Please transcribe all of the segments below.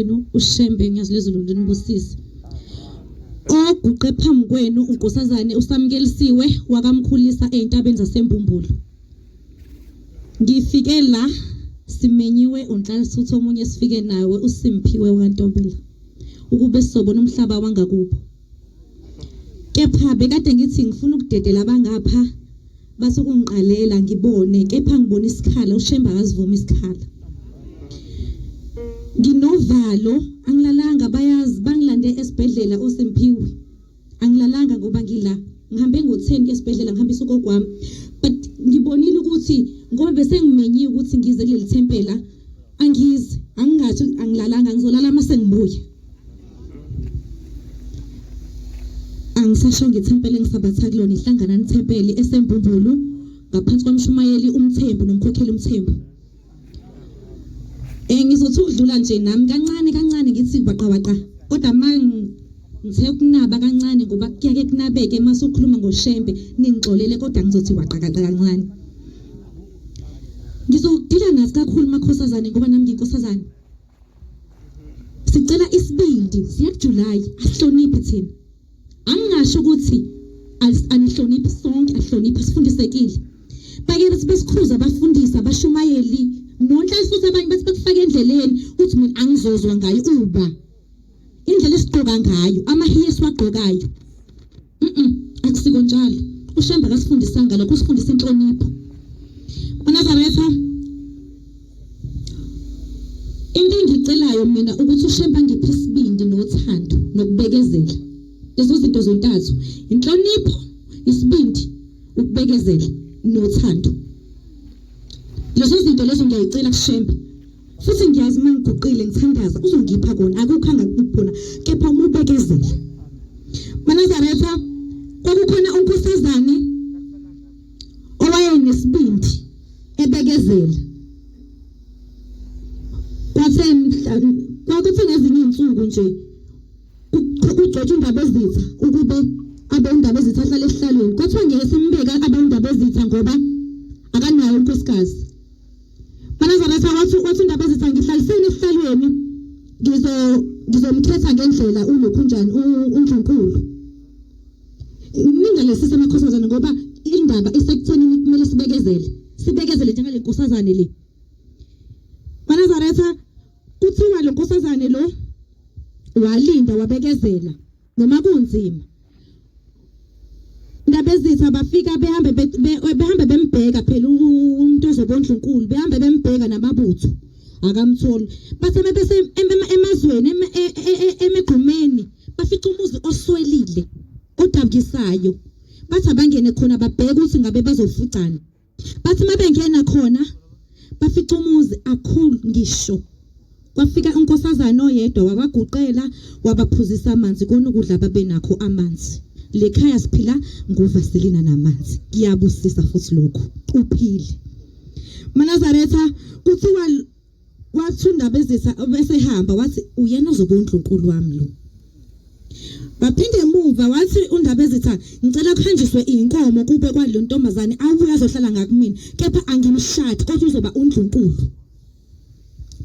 kwenu uShembe ngiyazi lezulu linibusise. Oguqe phambi kwenu uNkosazane uSamkelisiwe wakamkhulisa ezintabeni zaseMbumbulu. Ngifike la simenyiwe uNhlalisuthi omunye sifike nawe uSimphiwe waNtombela ukube sizobona umhlaba wangakubo. Kepha bekade ngithi ngifuna ukudedela abangapha bathi ukungiqalela ngibone kepha ngibona isikhala uShembe akazivuma isikhala. Nginovalo angilalanga bayazi bangilande esibhedlela oSimphiwe. Angilalanga ngoba ngila ngihambe ngo-10 esibhedlela ngihambisa ugogo wami but ngibonile ukuthi ngoba bese ngimenyiwe ukuthi ngize kuleli thempela angizi angingathi angilalanga ngizolala uma sengibuya angisasho ngethempeli engisabatha kulona ihlangana nethempeli esembumbulu ngaphansi kwamshumayeli umthembu nomkhokheli umthembu Eh ngizothi ukudlula nje nami kancane kancane ngithi waqa waqa kodwa mangithe ukunaba kancane ngoba kuyake kunabeke uma usukhuluma ngoShembe ningixolele kodwa ngizothi waqa kancane. Ngizodila nathi kakhulu makhosazane ngoba nami nginkosazane. Sicela isibindi siyakuJuly asihloniphi thina. Angingasho ukuthi anihloniphi sonke asihloniphi sifundisekile. Bake bathi besikhuza abafundisi abashumayeli nonhla futhi abanye bathi bakufaka endleleni uthi mina angizozwa ngayo uba indlela esigqoka ngayo amahiye esiwagqokayo mhm akusiko njalo uShembe akasifundisanga lokho usifundisa inhlonipho uNazaretha Into engicelayo mina ukuthi uShembe angiphe isibindi nothando nokubekezela. Lezo zinto zontathu, inhlonipho, isibindi, ukubekezela nothando. Lezo zinto lezo ngiyayicela kuShembe. Futhi ngiyazi uma ngiguqile ngithandaza uzongipha kona akukho angakuphi kona kepha uma ubekezela. MaNazaretha kwakukhona unkosazane owayenesibindi ebekezela kwathe kwakuthe ngezinye izinsuku nje kugcotshwa indaba ezitha ukube abe indaba ezitha ahlale esihlalweni kwathiwa ngeke simbeke abe indaba ezitha ngoba akanayo unkosikazi Manazaretha wathi wathi indaba ezitha ngihlaliseni esihlalweni ngizo ngizomkhetha ngendlela ulokhunjani uNdlunkulu Ningalesisi amakhosazane ngoba indaba isekuthenini kumele sibekezele. Sibekezele njengale nkosazane le. MaNazaretha kuthiwa lo nkosazane lo walinda wabekezela noma kunzima. Ndabezitha bafika behambe behambe bembheka phela umuntu ozobondlunkulu behambe bembheka namabutho akamtholi bathe bese emazweni emegqumeni bafica umuzi oswelile odabukisayo bathi abangene khona babheke ukuthi ngabe bazofucana bathi uma bengena khona bafica umuzi akhulu ngisho kwafika unkosazana oyedwa wabaguqela wabaphuzisa amanzi kona ukudla babenakho amanzi lekhaya siphila ngovaselina namanzi kuyabusisa futhi lokho uphile Manazaretha kuthiwa Wathi uNdabezitha besehamba wathi uyena ozoba uNdlunkulu wami lo. Baphinde emuva wathi uNdabezitha ngicela kuhanjiswe inkomo kube kwalo ntombazane abuye azohlala ngakumina kepha angimshadi kodwa uzoba uNdlunkulu.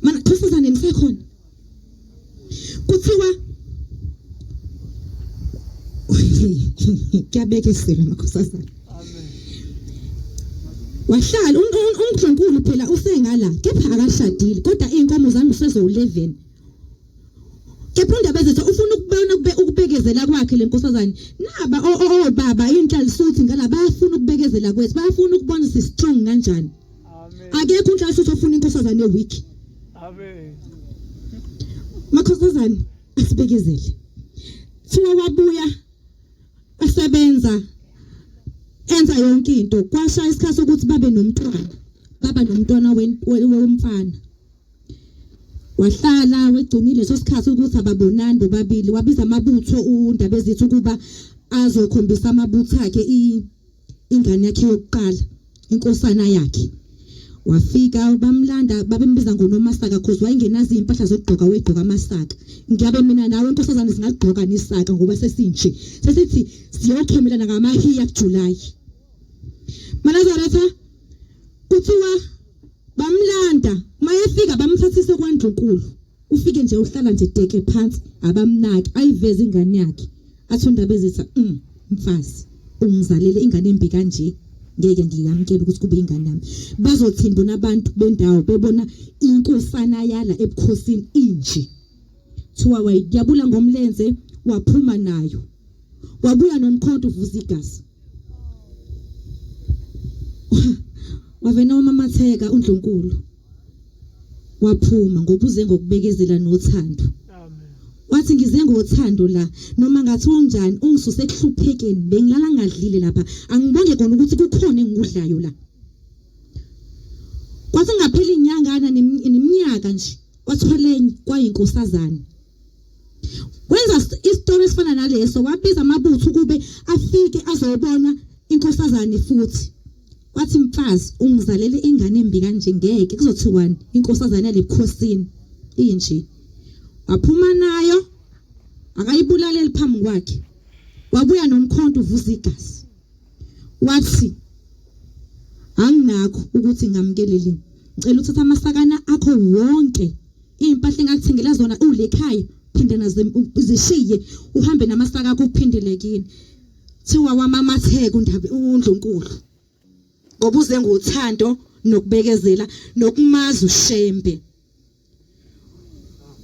Mana khosazane nisekhona. Kuthiwa kuyabekesela makhosazana. Wahlala uNkulunkulu phela usengala kepha akashadile kodwa izinkomo zami usezo-11. Kepha uNdabezitha ufuna ukubona ukubekezela kwakhe le nkosazane. Naba obaba inhlalisuthi ngala bayafuna ukubekezela kwethu bayafuna ukubona si strong kanjani. Akekho unhlalisuthi ofuna inkosazane weak. Amen. Makhosazane asibekezele. Thiwa wabuya esebenza enza yonke into kwashaya isikhathi sokuthi babe nomntwana baba nomntwana womfana wahlala wegcinile leso sikhathi ukuthi ababonani bobabili wabiza amabutho uNdabezitha ukuba azokhombisa amabutho akhe ingane yakhe yokuqala inkosana yakhe wafika bamlanda babembiza ngonomasaka cause wayengenazo impahla zokugqoka wegqoka amasaka ngiyabe mina nawe nkosazane singagqoka nisaka ngoba sesinje sesithi siyochomelana ngamahiya kuJuly Manazaretha kuthiwa bamlanda mayefika bamthathise kwaNdlunkulu. Ufike nje uhlala nje teke phansi abamnaki ayiveze ingane yakhe. Athi uNdabezitha mfazi ungizalele ingane embi kanje ngeke ngiyamkele ukuthi kube ingane yami. Bazothini bona abantu bendawo bebona inkosana yala ebukhosini inje. Thiwa wayidabula ngomlenze waphuma nayo. Wabuya nomkhonto uvuza igazi. Wavena wamamatheka uNdlunkulu. Waphuma ngoba uze ngokubekezela nothando. Wathi ngize ngothando la noma ngathi unjani ungisuse ekuhluphekeni bengilala ngadlile lapha angibonge kona ukuthi kukhona engikudlayo la. Kwathi ngaphela inyangana neminyaka nje wathola enye kwayinkosazana. Wenza isitori esifana naleso wabiza amabutho ukube afike azobona inkosazane futhi. Wathi mfazi ungizalele ingane embi kanje ngeke kuzothiwani inkosazane yalebukhosini inje. Waphuma nayo akayibulaleli phambi kwakhe. Wabuya nomkhonto uvuza igazi. Wathi anginakho ukuthi ngamkelele. Ngicela uthathe amasakana akho wonke iy'mpahla engakuthengela zona ule ekhaya phinde nazo zishiye uhambe namasaka akho uphindele kini. Thiwa wamamatheka uNdabe uNdlunkulu ngoba uze ngothando nokubekezela nokumazi uShembe.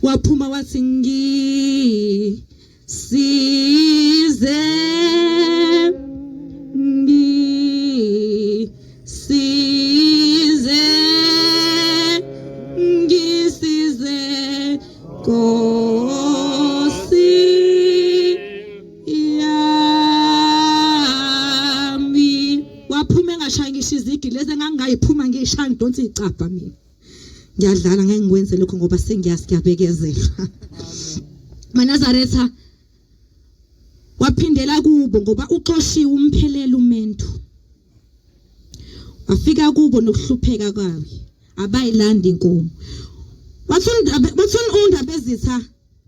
Waphuma wathi ngisize ngisize ngisize Nkosi yami waphuma engashayi ngisho izigi lezi engangingayiphuma ngiyishaya ngidonsa icabha mina ngiyadlala ngeke ngikwenze lokho ngoba sengiyazi kuyabekezelwa manazaretha waphindela kubo ngoba uxoshiwe umphelele umentu wafika kubo nokuhlupheka kwayo abayilanda inkomo wathi undabezitha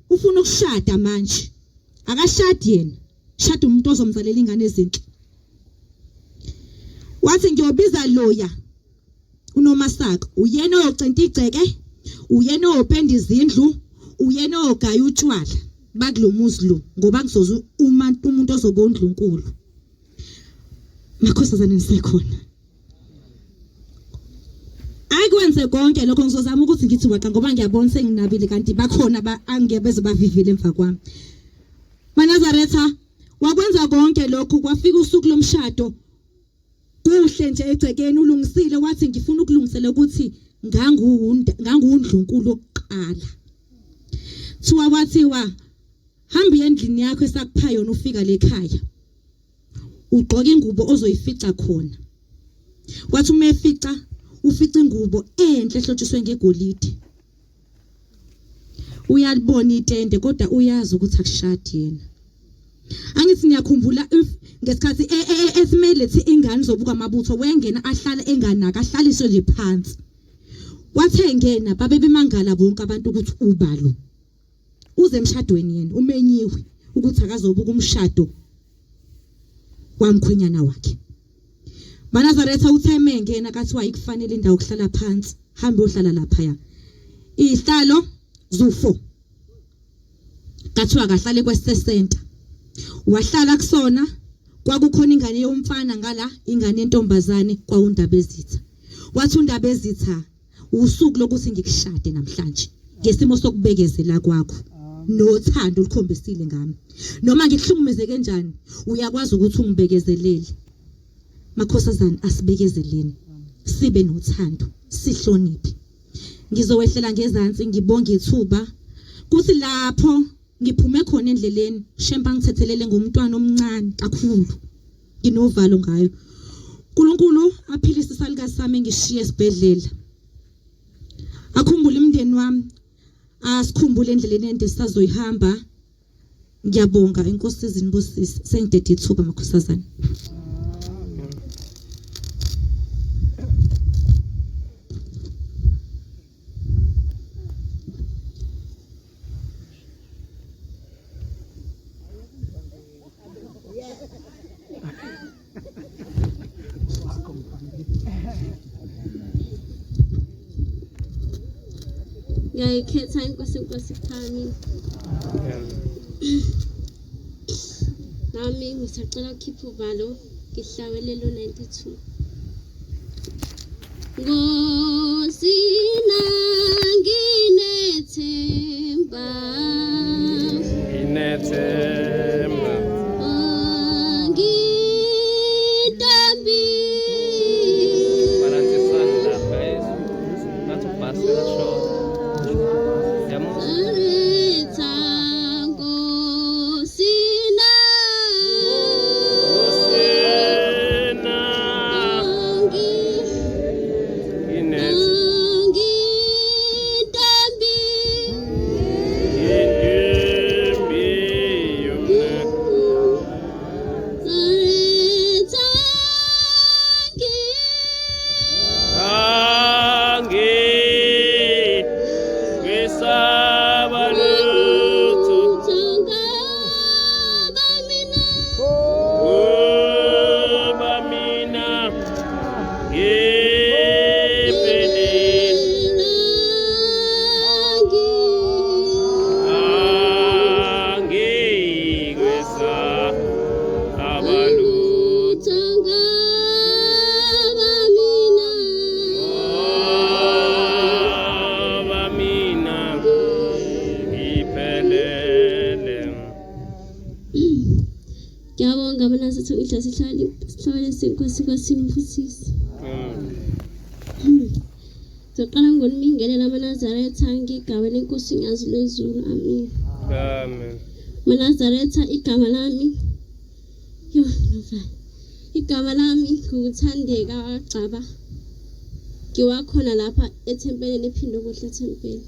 ufuna ukushada manje akashadi yena shada umuntu ozomzalela ingane ezinhle wathi ngiyobiza loya unomasaka uyena oyocenta igceke uyena oyopenda izindlu uyena oyogaya utshwala bakulomuzi lo ngoba kuzoza uma umuntu ozoba undlunkulu makhosazane nisekhona Ayikwenze konke lokho ngizozama ukuthi ngithi waqa ngoba ngiyabona senginabile kanti bakhona angeke beze bavivile emva kwami. Manazaretha wakwenza konke lokhu kwafika usuku lomshado kuhle nje egcekeni ulungisile wathi ngifuna ukulungisela ukuthi nganguwundlunkulu wokuqala. Thiwa wathiwa hamba endlini yakho esakupha yona ufika lekhaya. Ugqoka ingubo ozoyifica khona. Wathi uma efica ufica ingubo enhle ehlotshiswe ngegolide. Uyalibona itende kodwa uyazi ukuthi akushadi yena. Angithi niyakhumbula if ngesikhathi e, e, e, esimele thi ingane izobuka amabutho wengena ahlale enganaka ahlaliswe nje phansi. Wathe engena babe bemangala bonke abantu ukuthi ubalo. Uze emshadweni yena umenyiwe ukuthi akazobuka umshado kwamkhwenyana wakhe. Manazaretha uthe mengena kathiwa ayikufanele indawo kuhlala phansi, hambe uyohlala laphaya. Izihlalo zu4. Kathiwa akahlale kwesesenta. Wahlala kusona kwakukhona ingane yomfana ngala ingane yentombazane kwawundabezitha. Wathi undabezitha usuku lokuthi ngikushade namhlanje ngesimo sokubekezela kwakho nothando olukhombisile ngami noma ngikuhlukumeze kanjani uyakwazi ukuthi ungibekezelele makhosazana asibekezeleni sibe nothando sihloniphe ngizowehlela ngezansi ngibonge ithuba kuthi lapho ngiphume khona endleleni shempa ngithethelele ngomntwana omncane kakhulu nginovalo ngayo uNkulunkulu aphilise isalukazi sami engishiye esibhedlela akhumbule umndeni wami asikhumbule endleleni ende sisazoyihamba ngiyabonga inkosi izinibusise sengidede ithuba makhosazana Ngiyayikhetha inkosi inkosi phami. Nami ngisacela ukukhipha uvalo ngihlabelele u-92. Ngosina nginethemba. Nginethemba. Angidabi. Balantisani lapha ngathi ubhasi uyashona. Yamuzwa? Aretha Ngosina. Ngosina Angidabi. Intombi yomna. Aretha Angi kwisaba lutho. Kuba mina ngiphelele. Angi kwesaba lutho. Ngoba mina ngiphelele. Ngiyabonga mina sithi ngidla sihlale sihlale senkosi kwasimfusisi. Zoqala ngokuningelela amaNazaretha ngegama lenkosi Nyazi lwezulu. Amen. Amen. MaNazaretha igama lami yo nova. Igama lami ngukuthandeka kaGcaba. Ngiwakhona lapha ethempelini ePhindokuhle ethempeli.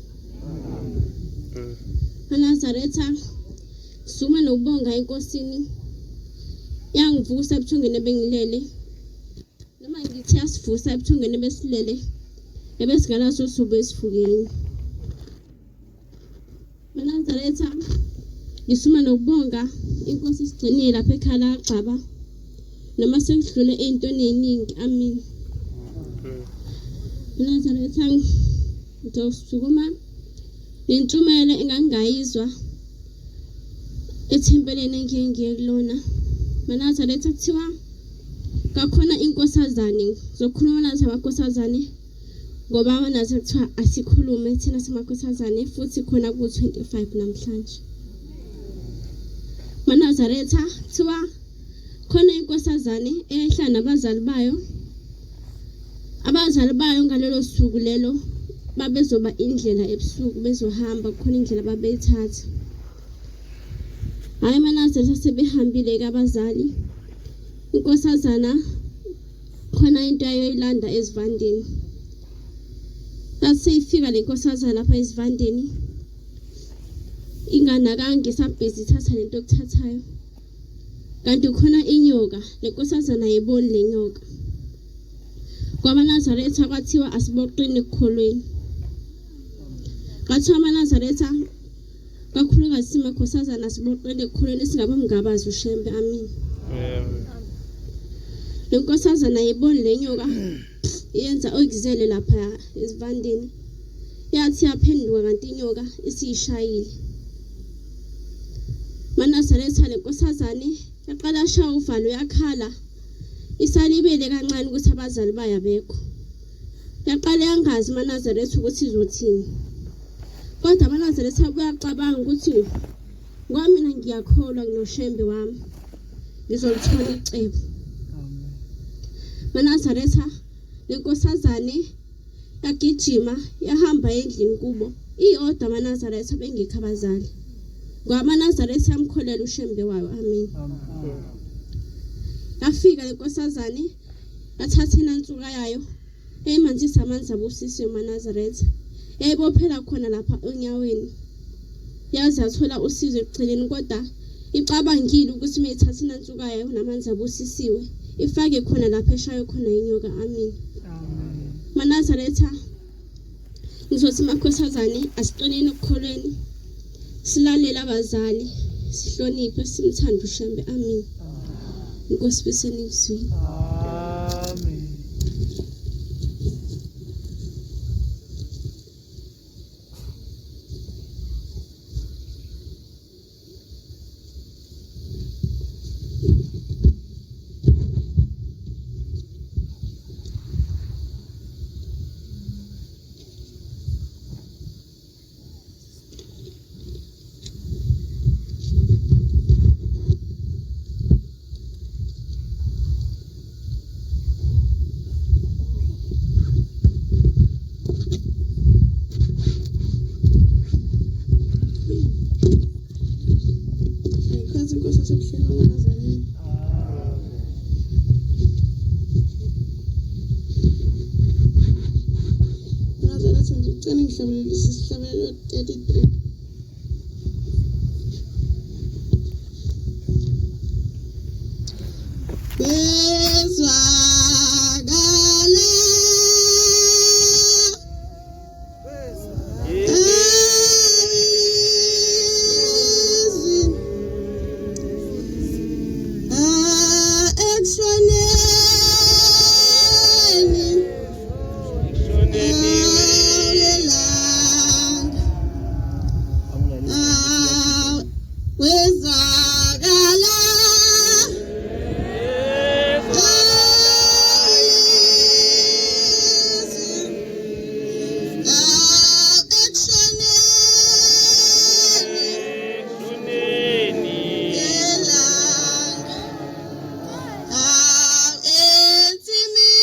MaNazaretha suma nokubonga enkosini yangivusa ebuthongweni ebengilele. Noma ngithi yasivusa ebuthongweni ebesilele ebesinganaso usuku esifukeni. MaNazaretha ngisuma nokubonga inkosi isigcinile lapha ekhaya laGcaba noma sekudlule ey'ntweni ey'ningi. Amen. MaNazaretha ngizosukuma nentshumayelo engangingayizwa ethempelini engiye ngiye kulona. MaNazaretha kuthiwa kakhona inkosazane, ngizokhuluma nathi amakhosazane ngoba amaNazaretha kuthiwa asikhulume thina simakhosazane futhi khona ku-25 namhlanje. MaNazaretha kuthiwa khona inkosazane eyayihlala nabazali bayo. Abazali bayo ngalelo suku lelo babezoba indlela ebusuku bezohamba kukhona indlela babeyithatha. Hhayi amaNazaretha sebehambile-ke abazali. Inkosazana khona into ayoyilanda esivandeni. Yase ifika le nkosazana lapha esivandeni inganakanga isabhizi ithatha lento okuthathayo. Kanti khona inyoka, le nkosazana ayiboni le nyoka. KwamaNazaretha kwathiwa asiboqini ekukholweni. Kwathiwa amaNazaretha kakhulukazi simakhosazana asiboqini ekukholweni singabamngabazi uShembe. Amen. Le nkosazana ayiboni le nyoka iyenza okuzele lapha esivandeni. Yathi yaphenduka kanti inyoka isiyishayile. MaNazaretha le nkosazane yaqala yashaya uvalo yakhala isalibele kancane ukuthi abazali bayo abekho. Yaqala yangazi maNazaretha ukuthi izothini. Kodwa amaNazaretha kuyacabanga ukuthi ngoba mina ngiyakholwa nginoShembe wami ngizolithola icebo. MaNazaretha le nkosazane yagijima yahamba endlini kubo iyodwa amaNazaretha bengekho abazali. Ngoba amaNazaretha amkholela uShembe wayo. Amen. Yafika le nkosazane yathatha inansuka yayo yayimanzisa amanzi abusisiwe maNazaretha yayibophela khona lapha onyaweni. Yaze yathola usizo ekugcineni kodwa icabangile ukuthi uma ithatha inansuka yayo namanzi abusisiwe ifake khona lapha eshayo khona inyoka. Amen. MaNazaretha ngizothi makhosazane asiqineni ekukholweni silalele abazali sihloniphe simthande uShembe. Amen. Inkosi biseni izwini. Amen. Sasebuhleni bamaNazaretha. Nazaretha ngicela ngihlabelelise isihlabelelo 33. Bezwakala izwi ekshoneni awelanga wezwakala izwi ekshoneni elanga ensimini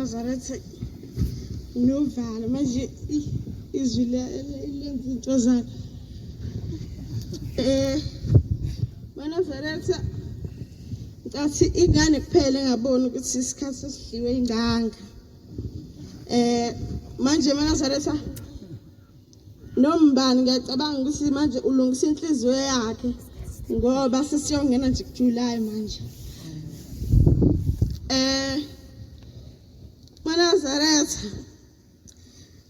Nazaretha novalo manje izwi lenza into zalo. MaNazaretha ngicathi ingane kuphela engaboni ukuthi isikhathi sesidliwe inganga. Manje MaNazaretha nombani ngiyacabanga ukuthi manje ulungisa inhliziyo yakhe ngoba sesiyongena nje kuJuly manje. MaNazaretha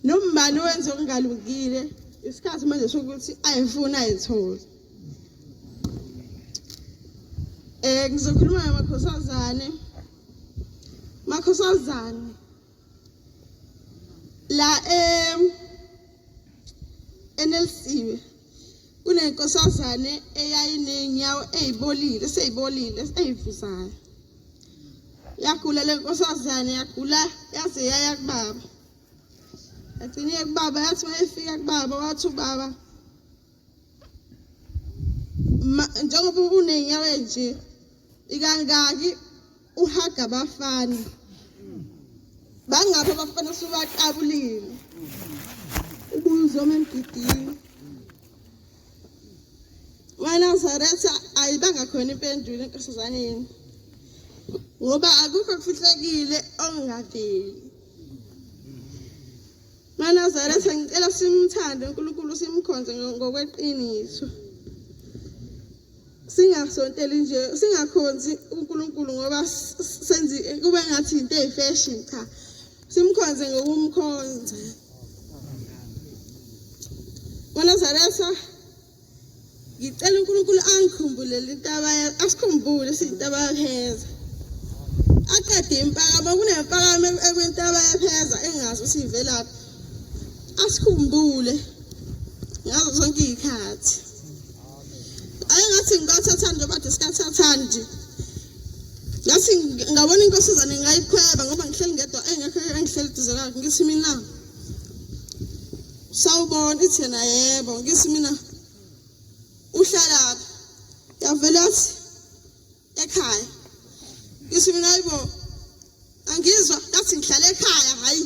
nombani wenze okungalungile isikhathi manje sokuthi ayifuna ayithole. Ngizokhuluma ngamakhosazane. Makhosazane la enelisiwe kunenkosazane eyayinenyawo ezibolile seyibolile eyivuzayo. Yagula le nkosazane yagula yaze yaya kubaba. Yagcine kubaba yathi mayifika kubaba wathi ubaba njengoba unenyawo nje ikangaki uhaga abafana bangapha abafana subaqabulile ubuzoma emgidini. MaNazaretha ayibanga khona impendulo enkosazaneni ngoba akukho kufihlekile okungaveli. MaNazaretha ngicela simthande uNkulunkulu simkhonze ngokweqiniso. Singasonteli nje singakhonzi uNkulunkulu ngoba senzi kube ngathi into eyifashion cha. Simkhonze ngokumkhonza. MaNazaretha ngicela uNkulunkulu angikhumbulele intaba asikhumbule siyintaba yapheza. Aqede impakamo kunempakamo ekwintaba yapheza engazi ukuthi ivelaphi. Asikhumbule ngazo zonke izikhathi. Ayengathi ngikathathandi bade sikathathandi. Ngathi Ngathi ngabona inkosazane ngayikhweba ngoba ngihleli ngedwa engekho engihleli duze kwakhe ngithi mina sawubona ithi yena yebo ngithi mina uhlalaphi yavele yathi ekhaya ngithi mina hayibo angizwa ngathi ngihlala ekhaya hayi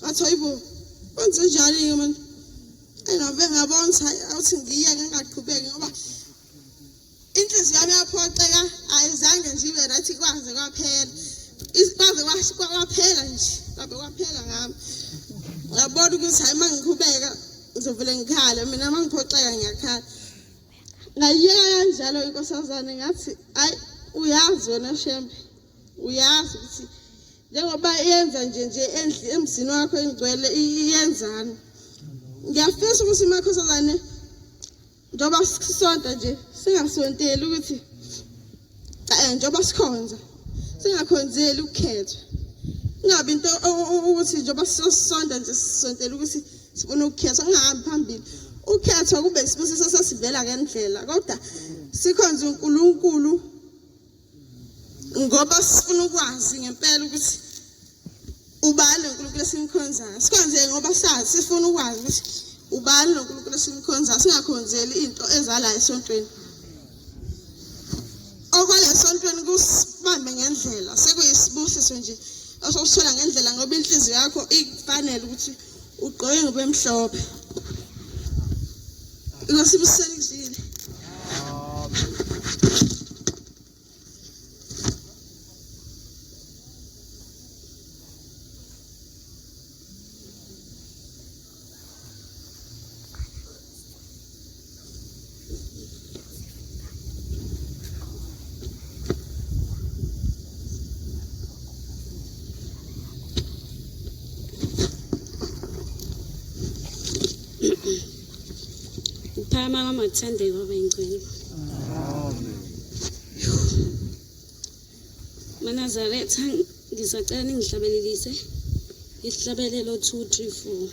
ngathi hayibo kwenze njani-ke manje engave ngabona ukuthi hayi awuthi ngiyeke ngingaqhubeki ngoba inhliziyo yami yaphoxeka ayizange nje ibe right kwaze kwaphela kwaze kwaphela nje kwabe kwaphela ngami ngabona ukuthi hayi uma ngiqhubeka ngizovele ngikhale mina uma ngiphoxeka ngiyakhala ngayiyeka kanjalo inkosazane ngathi hayi uyazi wena shembe uyazi ukuthi njengoba iyenza nje nje emzini wakho engcwele iyenzani ngiyafisa ukuthi imakhosazane njengoba sisonta nje singasonteli ukuthi njengoba sikhonza singakhonzeli ukukhethwa kungabi into ukuthi njengoba sisonta nje sisontela ukuthi sifuna ukukhethwa kungahambi phambili ukhethwa kube isibusiso sesivela ngendlela kodwa sikhonze uNkulunkulu ngoba sifuna ukwazi ngempela ukuthi ubani lo nkulunkulu esimkhonzayo sikhonze ngoba sazi sifuna ukwazi ukuthi ubani lo nkulunkulu esimkhonzayo singakhonzeli into ezala esontweni okwale esontweni kusibambe ngendlela sekuyisibusiso nje osokuthola ngendlela ngoba inhliziyo yakho ikufanele ukuthi ugqoke ngoba emhlophe inkosi ibusiseni Ukuphakama kwamathande baba ingcwele. MaNazaretha ngisacela ningihlabelelise isihlabelelo 2 3 4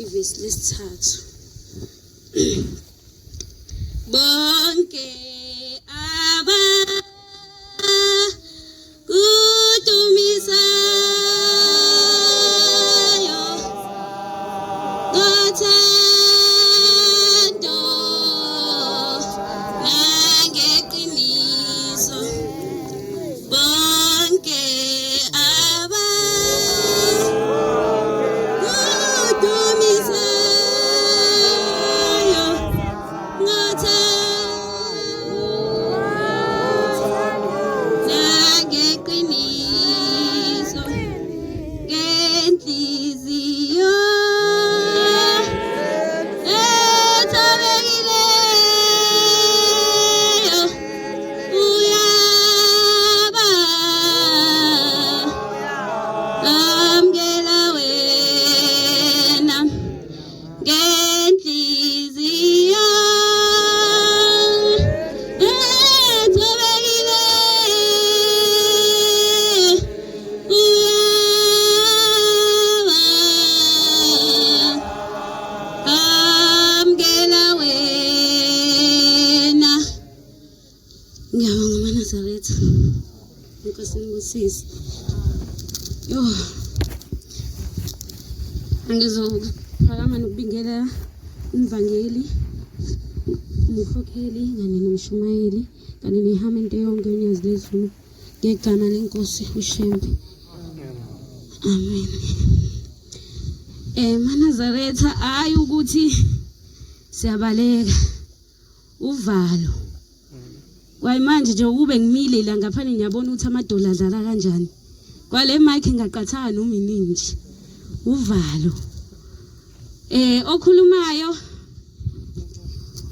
ivesi lesithathu. Bonke aba kudumisayo ngothando nangeqiniso bonke aba kudumisayo nangeqiniso ngenhliziyo ethobekileyo uyaba amukela wena ngenhliziyo ethobekileyo uyaba amukela wena. Ngiyabonga maNazaretha. Inkosi inibusise. Yo. Angizophakama nokubingelela umvangeli, umkhokheli kanye nomshumayeli kanye nehamente yonke yonyazi lezulu ngegama lenkosi uShembe. Amen. MaNazaretha hayi ukuthi siyabaleka uvalo kwayimanje nje ukube ngimile la ngaphandle ngiyabona ukuthi amadola adlala kanjani kwale mic ngaqathaka noma inini nje uvalo okhulumayo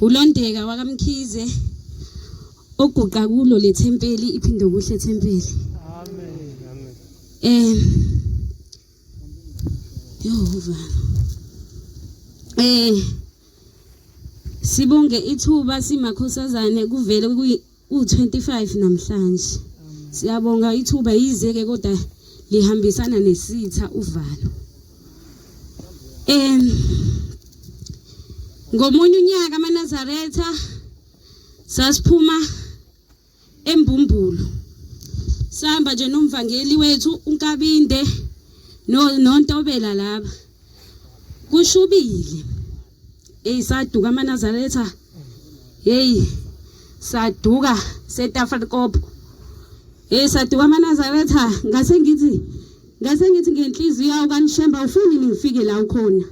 uLondeka wakaMkhize oguqa kulo lethempeli iphinde kuhle thempeli. Amen. Yo uvalo sibonge ithuba simakhosazane kuvele ku-25 namhlanje. Siyabonga ithuba yize ke kodwa lihambisana nesitha uvalo. Ngomunye unyaka amaNazaretha sasiphuma eMbumbulu. Sihamba nje nomvangeli wethu uNkabinde no noNtobela laba. Kushubile. Hey saduka amaNazaretha. Hey saduka seTaffelkop. Hey saduka amaNazaretha ngase ngithi ngase ngithi ngenhliziyo yawo kaNshemba ufuni ngifike la ukhona.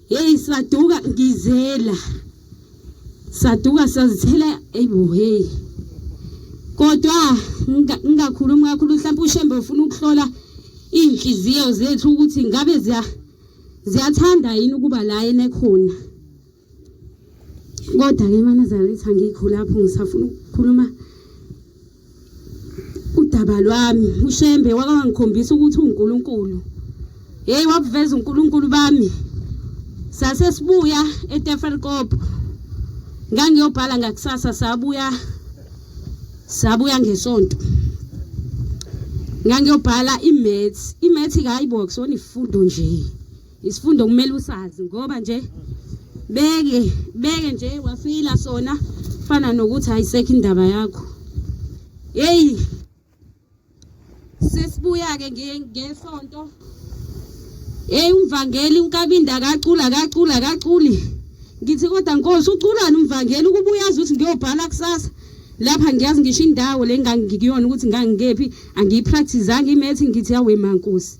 Hey saduka ngizela. Saduka sazithela eyibo hey. Kodwa ngingakhulumi kakhulu mhlawumbe uShembe ufuna ukuhlola iy'nhliziyo zethu ukuthi ngabe ziyathanda yini ukuba la yena ekhona. Kodwa-ke maNazaretha angikho lapho ngisafuna ukukhuluma udaba lwami. UShembe wake wangikhombisa ukuthi uwuNkulunkulu. Hey wabuveza uNkulunkulu bami. Sase sibuya eTaffelkop. Ngangiyobhala ngakusasa sabuya sabuya ngesonto. Ngangiyobhala imaths. Imaths ke hayibo akusona isifundo nje. Isifundo kumele usazi ngoba nje beke beke nje wafila sona fana nokuthi ayisekho indaba yakho. Hey sesibuya ke ngesonto. Hey umvangeli uNkabinda akacula akacula akaculi. Ngithi kodwa Nkosi uculani umvangeli ukuba uyazi ukuthi ngiyobhala kusasa. Lapha ngiyazi ngisho indawo le ngangikuyona ukuthi ngangikephi angiyipracticeanga imaths ngithi yawe mankosi.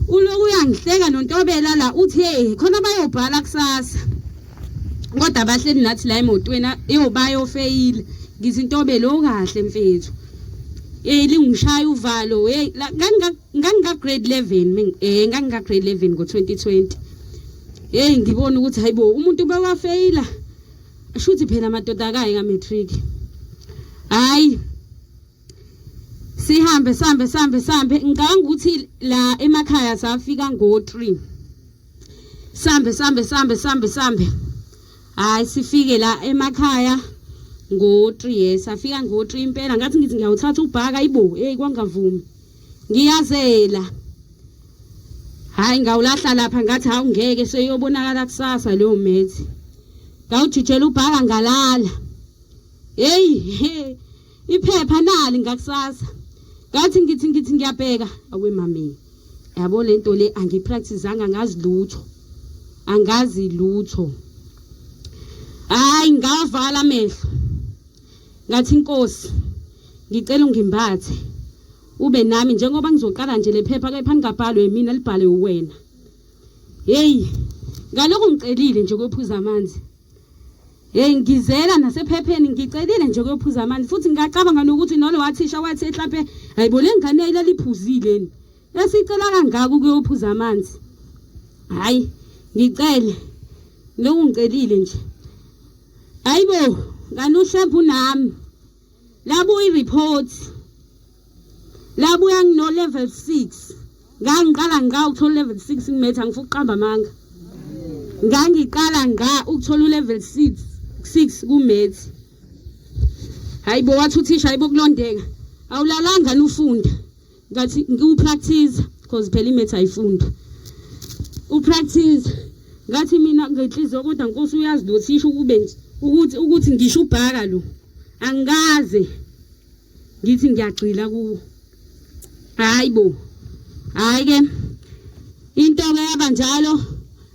Uloku uyangihleka noNtobela la uthi hey khona bayobhala kusasa. Kodwa bahleli nathi la emotweni eyobayofeyila. Ngithi Ntobela okahle mfethu. Hey lingishaya uvalo hey nganginga grade 11 nganginga grade 11 ngo2020. Hey ngibona ukuthi hayibo umuntu bewafeyila. Shuthi phela madoda akayi ka matric. Hayi sihambe sambe sambe sambe ngicabanga ukuthi la emakhaya safika ngo3. Sambe sambe sambe sambe sambe. Hayi sifike la emakhaya ngo3 yes safika ngo3 impela ngathi ngithi ngiyawuthatha ubhaka ayibo hey kwangavumi. Ngiyazela. Hayi ngawulahla lapha ngathi hawu ngeke seyobonakala kusasa leyo maths. Ngawujijela ubhaka ngalala. Hey iphepha nali ngakusasa. Ngathi ngithi ngithi ngiyabheka awe mami. Yabo lento le angipracticeanga ngazi lutho. Angazi lutho. Hayi ngavala amehlo. Ngathi inkosi ngicela ungimbathe ube nami njengoba ngizoqala nje lephepha kepha ningabhalwe mina libhalwe uwena. Hey ngalokho ngicelile nje ukuyophuza amanzi. Hey ngizela nasephepheni ngicelile nje ukuyophuza amanzi futhi ngingacabanga nokuthi nolo wathisha wathi mhlambe hayibo le ngane ilaliphuzile ni. Esicela kangaka ukuyophuza amanzi. Hayi ngicele lokhu ngicelile nje. Hayibo nganushembu nami. Labuya i-report. Labuya ngino level 6. Ngangiqala nga ukuthola level 6 ngimetha ngifuna ukuqamba amanga. Ngangiqala nga ukuthola ulevel 6 kumaths. Hayibo wathi uthisha hayibo kulondeka. Awulalanga nufunda. Ngathi ngiwupractice because phela imaths ayifundwa. Upractice ngathi mina ngenhliziyo kodwa Nkosi uyazi lo thisha ukube nje ukuthi ukuthi ngisho ubhaka lo. Angikaze ngithi ngiyagxila kuwo. Hayibo. Hayi ke into ke yaba njalo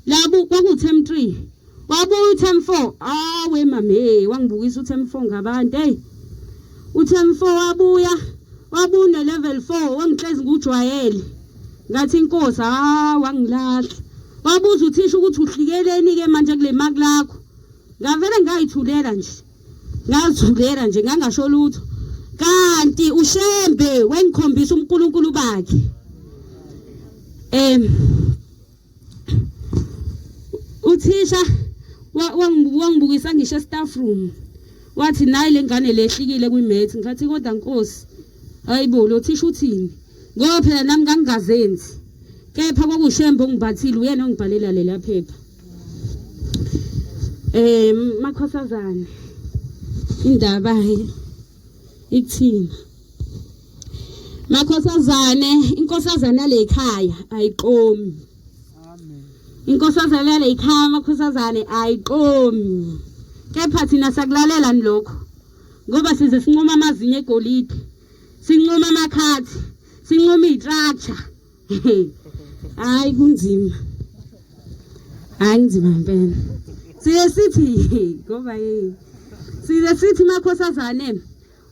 labu kwaku term 3 wabuya term 4 awe mame wangibukisa uterm 4 ngabantu hey uterm 4 wabuya wabune level 4 wangihlezi ngujwayele ngathi inkosi ha wangilahla wabuza uthisha ukuthi uhlikeleni ke manje kule mark lakho ngavele ngayithulela nje ngazithulela nje ngangasho lutho kanti uShembe wengikhombisa uNkulunkulu bakhe. Uthisha wangibukisa ngisho staff room wathi nayi lengane lehlikile kwimaths. Ngathi kodwa Nkosi hayibo lo thisha uthini ngoba phela nami ngangingazenzi kepha kwakuShembe ongibhathile uyena ongibhalela lela phepha. Makhosazane indaba ikuthina makhosazane inkosazana lekhaya ayiqomi. Amen. Inkosazana lekhaya makhosazane ayiqomi kepha thina sakulalela lokho ngoba size sinqoma amazinyo egolide. Sinquma amakhathi, sinquma iy'structure. Hayi kunzima. Hayi kunzima impela. Siye sithi ngoba yey. Size sithi makhosazane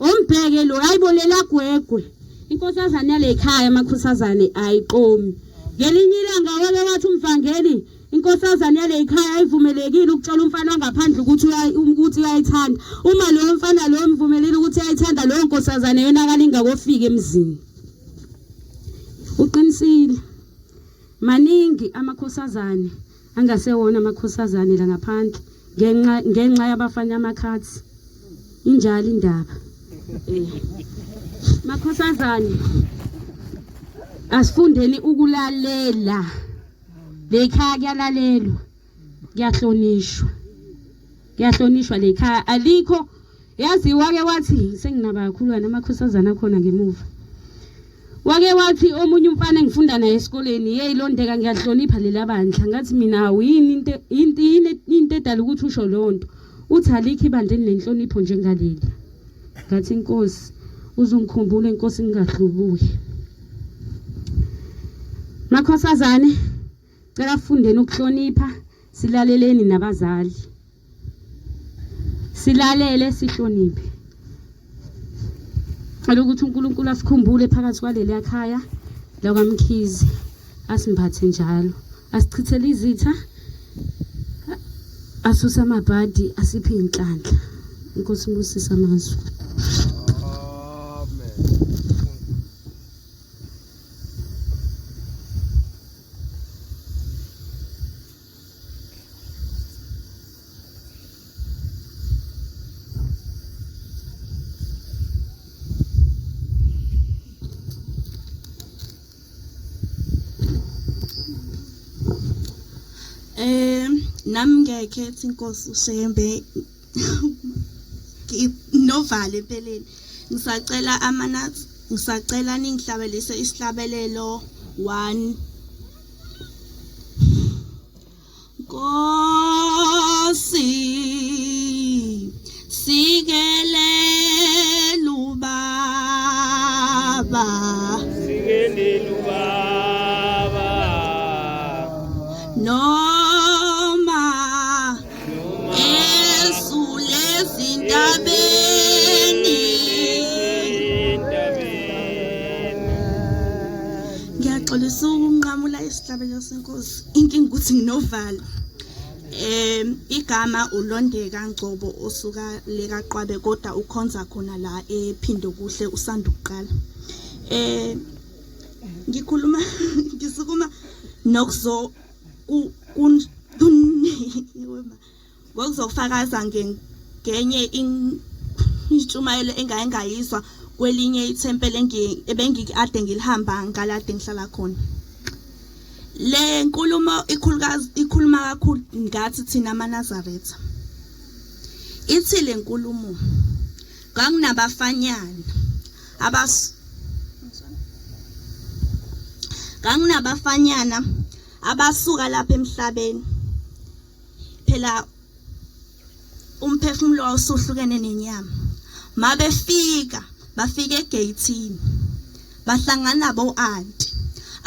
umbheke lo ayibolela gwegwe. Inkosazane yale khaya amakhosazane ayiqomi. Ngelinye ilanga wake wathi umvangeli inkosazane yale khaya ayivumelekile ukutshela umfana wangaphandle ukuthi ukuthi uyayithanda. Uma loyo mfana loyo mvumelile ukuthi uyayithanda leyo nkosazane yonakala ingakofika emzini. Uqinisile. Maningi amakhosazane angasewona amakhosazane la ngaphandle ngenxa yabafana amakhathi. Injalo indaba. Eh. Makhosazane asifundeni ukulalela. Lekhaya kuyalalelwa. Kuyahlonishwa. Kuyahlonishwa lekhaya alikho yazi wake wathi senginaba kakhulu wena amakhosazana akhona ngemuva. Wake wathi omunye umfana engifunda naye esikoleni, hey Londeka ngiyahlonipha lela bandla. Ngathi mina hawu yini into into yini into edala ukuthi usho leyo nto. Uthi alikho ibandla elinenhlonipho njengaleli. Ngathi inkosi uzongikhumbula inkosi ngingahlubuki. Makhosazane cela fundeni ukuhlonipha silaleleni nabazali. Silalele sihloniphe. Cela ukuthi uNkulunkulu asikhumbule phakathi kwaleli khaya lakwaMkhize asimphathe njalo asichithele izitha asuse amabhadi asiphe inhlanhla. Inkosi ibusise amazwi. Amen. Nami ngiyayikhetha inkosi uShembe novalo empeleni. Ngisacela amanathi, ngisacela ningihlabelise isihlabelelo 1. Nkosi sikelela ubaba Sikelela ubaba noma esule ezintabeni Ngiyaxolisa ukunqamula isihlabelo senkosi. Inkinga ukuthi nginovalo. Igama uLondeka Ngcobo osuka leka Qwabe kodwa ukhonza khona la ePhindokuhle usanda ukuqala. Ngikhuluma ngisukuma nokuzo ku ngokuzofakaza ngenye intshumayelo engake ngayizwa kwelinye ithempeli ebengikade ngilihamba ngalade ngihlala khona. Le nkulumo ikhulukazi ikhuluma kakhulu ngathi thina amaNazaretha. Ithi le nkulumo nganginabafanyana abas nganginabafanyana abasuka lapha emhlabeni phela umphefumulo wawusuhlukene nenyama mabefika bafika egeyithini bahlangana bo-anti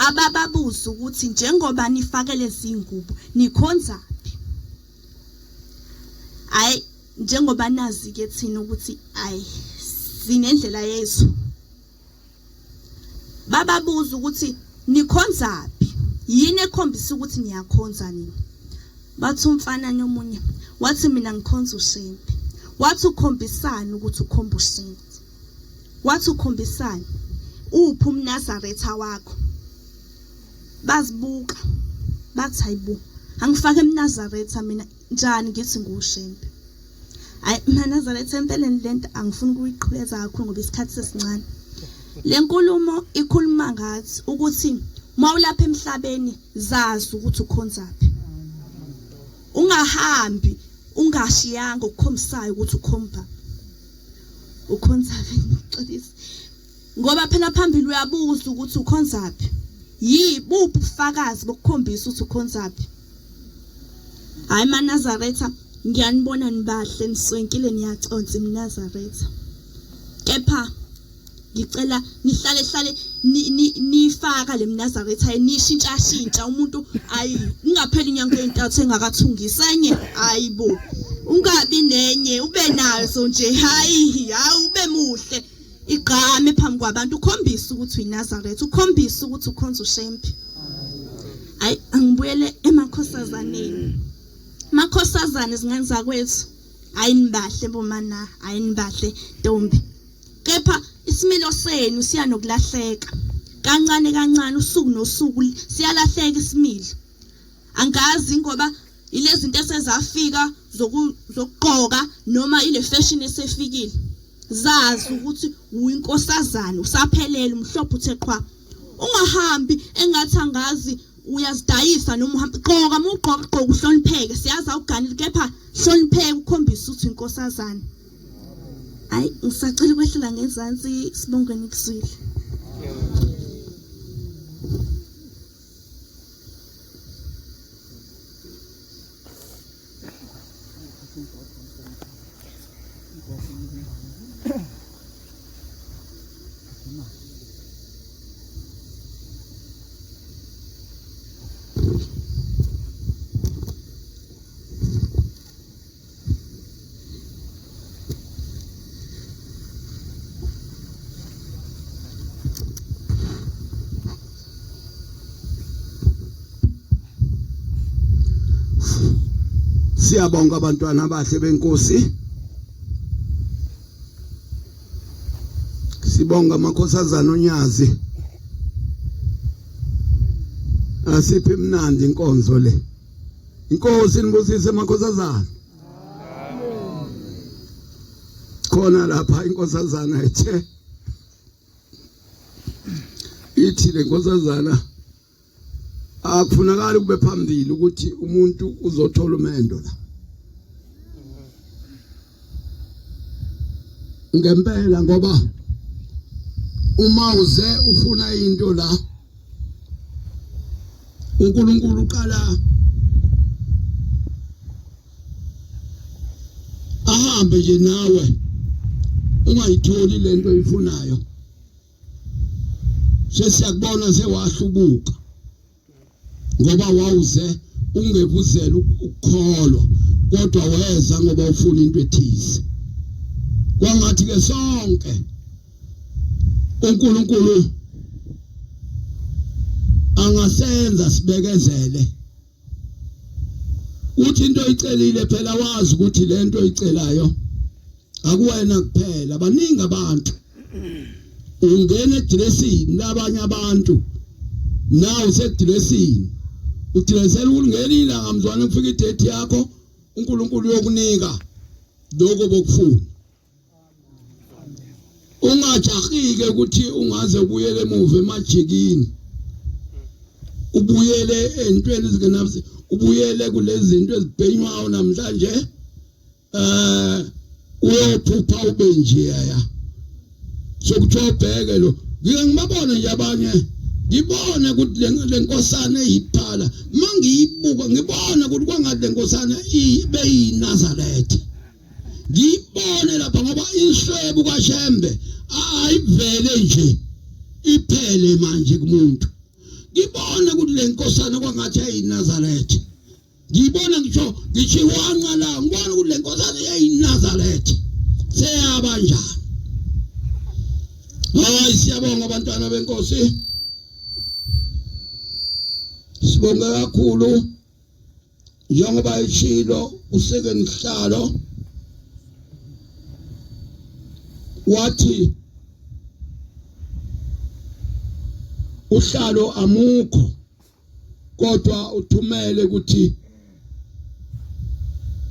abababuza ukuthi njengoba nifake lezi ngubo nikhonzaphi hayi njengoba nazi ke thina ukuthi ayi sinendlela yethu Bababuza ukuthi nikhonzaphi? Yini ekhombisa ukuthi niyakhonza nina? Bathi umfana nomunye wathi mina ngikhonza uShembe. Wathi ukhombisani ukuthi ukhomba uShembe? Wathi ukhombisani? Uphi umNazaretha wakho? Bazibuka bathi hayibo angifake emNazaretha mina njani ngithi nguShembe. Hayi maNazaretha empeleni lento angifuni ukuyiqhubeza kakhulu ngoba isikhathi sesincane. Le nkulumo ikhuluma ngathi ukuthi mawulapha emhlabeni zazi ukuthi ukhonzaphi. Ungahambi ungashiyanga okukhombisayo ukuthi ukhomba. Ukhonzaphi ngixolise. Ngoba phela phambili uyabuza ukuthi ukhonzaphi. Yibuphi ubufakazi bokukhombisa ukuthi ukhonzaphi? Hayi maNazaretha ngiyanibona nibahle niswenkile niyaconsa imNazaretha. Kepha Ngicela nihlale hlale nifaka le mNazaretha nishintsha shintsha umuntu ayi ingapheli inyanga ezintathu engakathungisi enye hayibo ungabi nenye ube nazo nje hayi hayi ube muhle igqame phambi kwabantu ukhombise ukuthi uyiNazaretha ukhombise ukuthi ukhonza uShembe hayi angibuyele emakhosazaneni makhosazane zingane zakwethu hayi nibahle bomana hayi nibahle ntombi Kepha isimilo senu siya nokulahleka kancane kancane usuku nosuku siyalahleka isimilo. Angazi ngoba ilezinto esezafika zokugqoka noma ile fashion esefikile. Zazi ukuthi uyinkosazana usaphelele umhlophe uthe qhwa. Ungahambi engathi angazi uyazidayisa noma uhamba gqoka uma ugqoka gqoka uhlonipheke siyazi awuganile kepha hlonipheke ukhombise ukuthi uyinkosazana. Hayi ngisacela ukwehlela ngezansi sibonge nikuzwile. Siyabonga abantwana abahle benkosi. Sibonga amakhosazana onyazi. Asiphi mnandi inkonzo le. Inkosi nibusise makhosazana. Khona lapha inkosazana ethe ithi le nkosazana akufunakali kube phambili ukuthi umuntu uzothola umendo la. Ngempela ngoba uma uze ufuna into la uNkulunkulu uqala ahambe nje nawe ungayitholi lento oyifunayo sesiyakubona sewahlubuka ngoba wawuze ungekuzela ukukholwa kodwa weza ngoba ufuna into ethize kwangathi ke sonke uNkulunkulu angasenza sibekezele uthi into oyicelile phela wazi ukuthi lento oyicelayo akuwena kuphela baningi abantu ungena edressini labanye abantu nawe usedressini udressela ukungena ilanga mzwane kufika idate yakho uNkulunkulu uyokunika lokho bokufuna ungajahike ukuthi ungaze ubuyele emuva emajikini ubuyele entweni ezingenabuse ubuyele kulezi zinto ezibhenywayo namhlanje eh uyophupha ube nje ya sokuthiwa ubheke lo ngike ngibabone nje abanye ngibone ukuthi le nkosana eyiphala mangiyibuka ngibone ukuthi kwangathi le nkosana ibe yiNazaretha ngiyibone lapha ngoba inswebu kaShembe ayivele nje iphele manje kumuntu ngibone ukuthi le nkosana kwangathi ayiNazaretha ngiyibona ngisho ngisho iwanqa la ngibona ukuthi le nkosana yayiNazaretha seyaba njani hayi siyabonga abantwana benkosi sibonge kakhulu njengoba ishilo usekenihlalo wathi uhlalo amukho kodwa uthumele ukuthi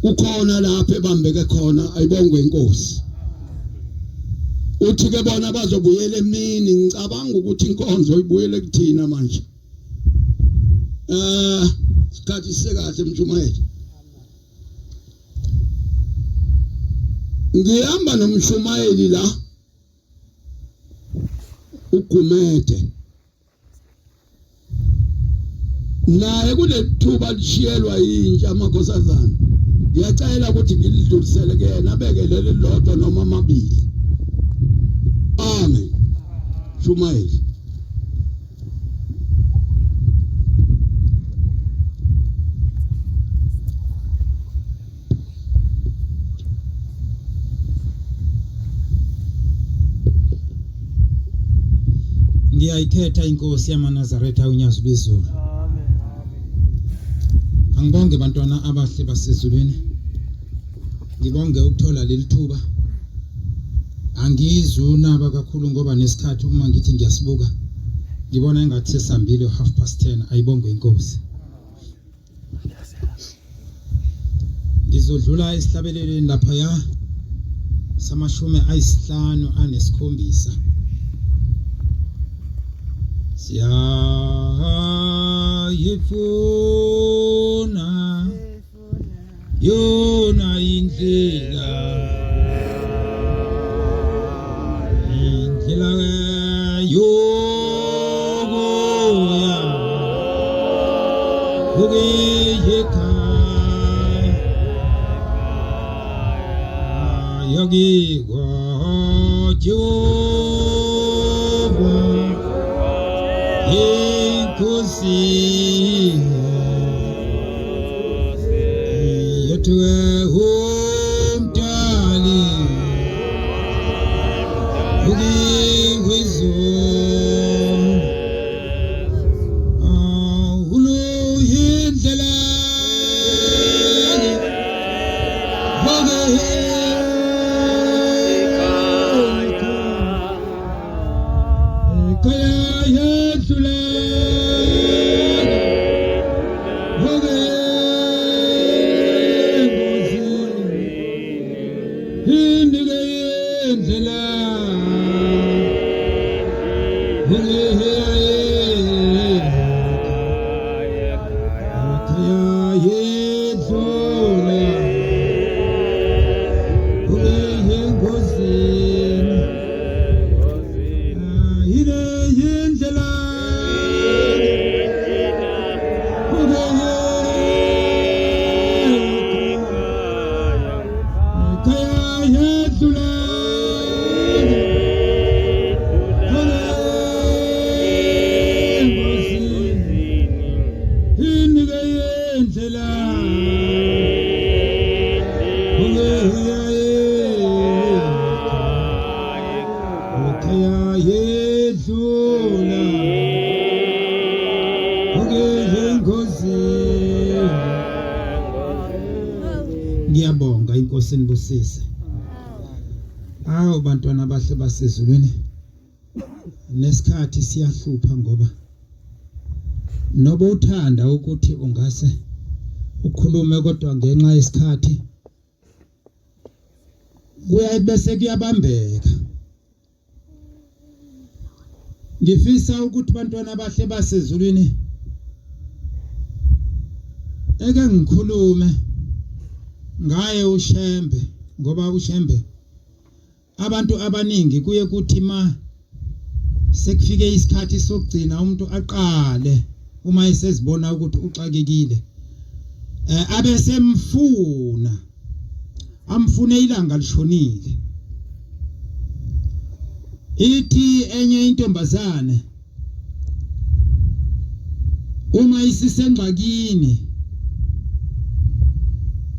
kukhona lapho ebambeke khona ayibongwe inkosi uthi ke bona bazobuyela emini ngicabanga ukuthi inkonzo ibuyele kuthina manje eh isikhathi sekahle mshumayeli ngihamba nomshumayeli la uGumede naye kulethuba lishiyelwa yintsha amakhosazana ngiyacela ukuthi ngilidlulisele kuyena abeke leli lodwa noma amabili amen. Shumayeli. Ngiyayikhetha inkosi yamaNazaretha uNyazi lwezulu. Amen. Angibonge bantwana abahle basezulwini. Ngibonge ukuthola leli thuba. Angizunaba kakhulu ngoba nesikhathi uma ngithi ngiyasibuka ngibona engathi sesihambile 10:30 ayibongwe inkosi. Ngizodlula esihlabelelweni laphaya samashumi 57. Siyayifuna yona indlela indlela yokuya kuyekhaya yokikwa Jehova inkosi yethu umdali ukiwizulu uluyindlela ekhaya yedlula inike indlela ekhaya yedlula engozini ile yindlela ekhaya yedlula engozini inike indlela ekhaya yedlula engozini. Ngiyabonga inkosi nibusise. Awu bantwana abahle basezulwini, nesikhathi siyahlupha ngoba noba uthanda ukuthi ungase ukhulume kodwa ngenxa yesikhathi kuya bese kuyabambeka. Ngifisa ukuthi bantwana abahle basezulwini eke ngikhulume ngaye uShembe, ngoba uShembe abantu abaningi kuye kuthi ma sekufike isikhathi sokugcina umuntu aqale uma esezibona ukuthi uxakekile abesemfuna amfune ilanga lishonile. Ithi enye intombazane uma isisengxakini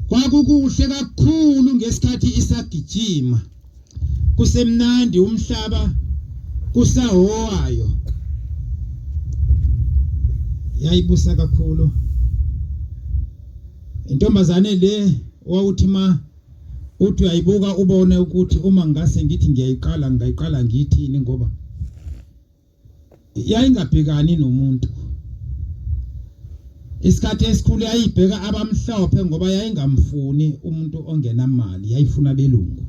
kwakukuhle kakhulu ngesikhathi isagijima kusemnandi umhlaba kusahowayo, yayibusa kakhulu intombazane le. Wawuthi ma uthi uyayibuka ubone ukuthi uma ngase ngithi ngiyayiqala ngingayiqala ngithini, ngoba yayingabhekani nomuntu. Isikhathi esikhulu yayibheka abamhlophe ngoba yayingamfuni umuntu ongenamali, yayifuna belungu.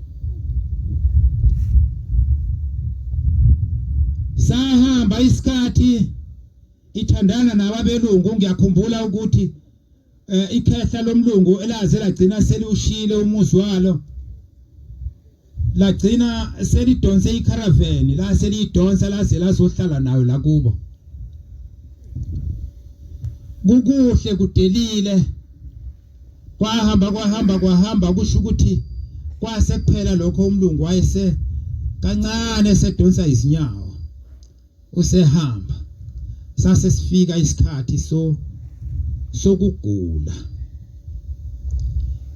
Sahamba isikhathi ithandana nababelungu. Ngiyakhumbula ukuthi ikhehla lomlungu elaze lagcina seliwushile umuzi walo, lagcina selidonse icaravan la seliyidonsa laze lazohlala nayo la kubo. Kukuhle kudelile, kwahamba kwahamba kwahamba, kusho ukuthi kwase kuphela lokho. Umlungu wayese kancane sedonsa izinyawo. Usehamba sase sifika isikhathi so sokugula.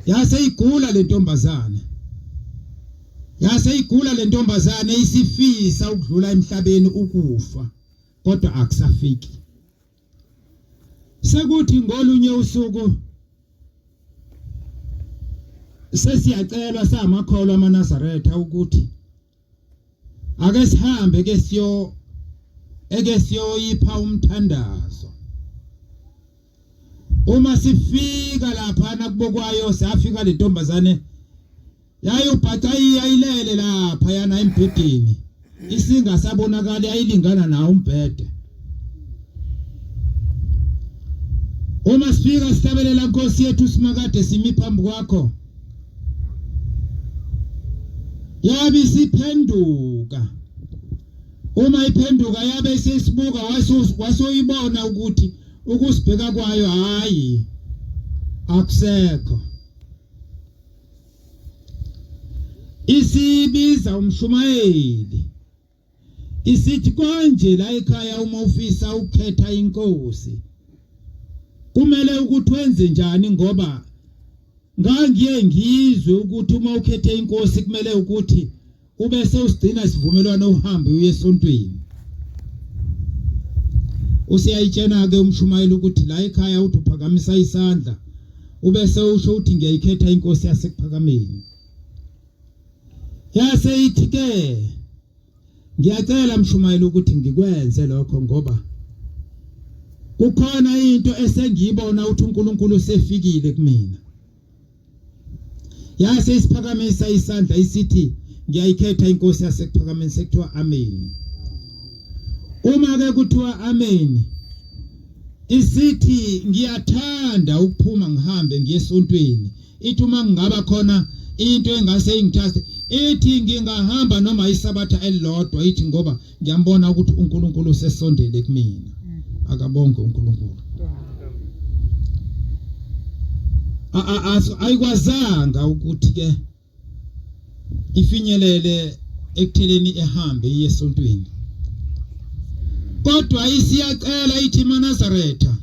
Yase igula lentombazane. Yase igula lentombazane isifisa ukudlula emhlabeni ukufa kodwa akusafiki. Sekuthi ngolunye usuku sesiyacelwa samakholwa amaNazaretha ukuthi ake sihambe ke siyo eke siyoyipha umthandazo. Uma sifika lapha nakubo kwayo safika le ntombazane yayubhaca iyayilele lapha yana embhedeni isingasabonakali ayilingana nawo umbhede. Uma sifika sihlabelela Nkosi yethu simakade simi phambi kwakho yabe isiphenduka. Uma iphenduka yabe isisibuka wasoyibona ukuthi ukusibheka kwayo hayi akusekho. Isibiza umshumayeli isithi konje la ekhaya uma ufisa ukukhetha inkosi kumele ukuthi wenze njani, ngoba ngangiye ngizwe ukuthi uma ukhethe inkosi kumele ukuthi ubese usigcina isivumelwano uhambe uye esontweni. Usiyayitshena ke umshumayeli ukuthi la ekhaya uthi uphakamisa isandla ubese usho ukuthi ngiyayikhetha inkosi yasekuphakameni. Yase ithi ke ngiyacela mshumayeli ukuthi ngikwenze lokho ngoba kukhona into esengiyibona ukuthi uNkulunkulu usefikile kumina. Yase isiphakamisa isandla isithi ngiyayikhetha inkosi yasekuphakameni, sekuthiwa amen. Uma ke kuthiwa amen isithi ngiyathanda ukuphuma ngihambe ngiye esontweni, ithi uma ngingaba khona into engase ingithaste ithi ngingahamba noma isabatha elilodwa, ithi ngoba ngiyambona ukuthi uNkulunkulu usesondele kumina. Akabonge uNkulunkulu. Ayikwazanga ukuthi ke ifinyelele ekutheleni ehambe iye esontweni, kodwa isiyacela ithi maNazaretha,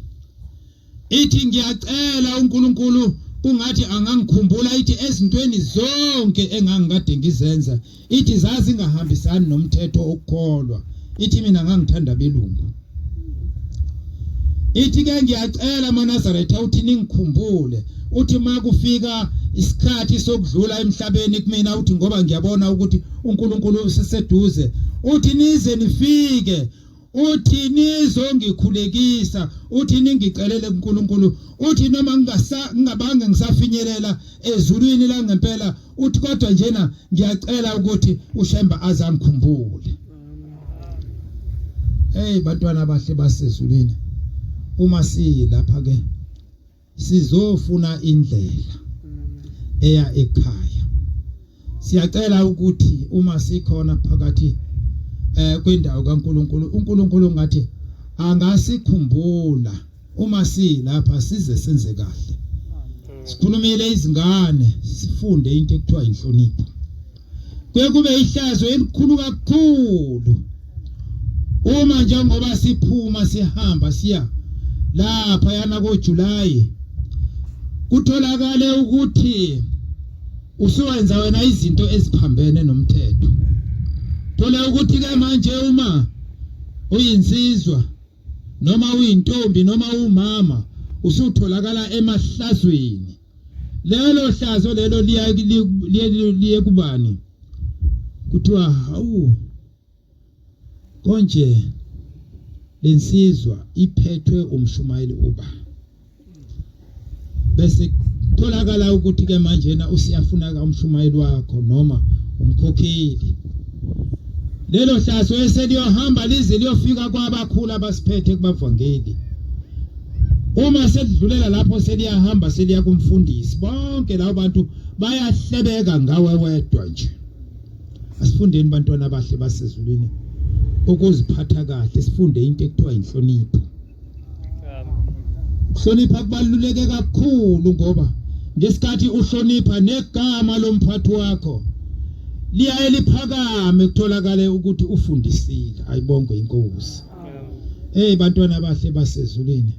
ithi ngiyacela uNkulunkulu kungathi angangikhumbula, ithi ezintweni zonke engangikade ngizenza ithi zazingahambisani nomthetho okukholwa, ithi mina ngangithanda belungu, ithi ke ngiyacela maNazaretha uthi ningikhumbule, uthi makufika isikhathi sokudlula emhlabeni kumina, uthi ngoba ngiyabona ukuthi uNkulunkulu useseduze, uthi nize nifike, uthi nizongikhulekisa, uthi ningicelele kuNkulunkulu, uthi noma ngingabange ngisafinyelela ezulwini la ngempela, uthi kodwa njena ngiyacela ukuthi uShemba azangikhumbule. Hey bantwana abahle basezulwini, uma silapha ke sizofuna indlela eya ekhaya. Siyacela ukuthi uma sikhona phakathi kwindawo kaNkuluNkulu, uNkulunkulu ngathi angasikhumbula uma silapha size senze kahle. Sikhulumile izingane, sifunde into ekuthiwa inhlonipho. Kuye kube ihlazo elikhulu kakhulu uma njengoba siphuma sihamba siya lapha yana koJuly kutholakale ukuthi usuwenza wena izinto eziphambene nomthetho. Thole ukuthi ke manje uma uyinsizwa noma uyintombi noma umama usutholakala emahlazweni, lelo hlazo lelo liya liye kubani? Kuthiwa hawu konje lensizwa iphethwe umshumayeli uba, bese tholakala ukuthi ke manje na usiyafuna umshumayeli wakho noma umkhokheli. Lelo hlazo eseliyohamba lize liyofika kwabakhulu abasiphethe kubavangeli. Uma selidlulela lapho seliyahamba seliya kumfundisi, bonke labo bantu bayahlebeka ngawe wedwa nje. Asifundeni bantwana abahle basezulwini ukuziphatha kahle, sifunde into ekuthiwa inhlonipho. Ukuhlonipha kubaluleke kakhulu ngoba ngesikhathi uhlonipha negama lomphathi wakho Liyaye liphakame kutholakale ukuthi ufundisile. Ayibongwe inkosi. Hey bantwana abahle basezulwini.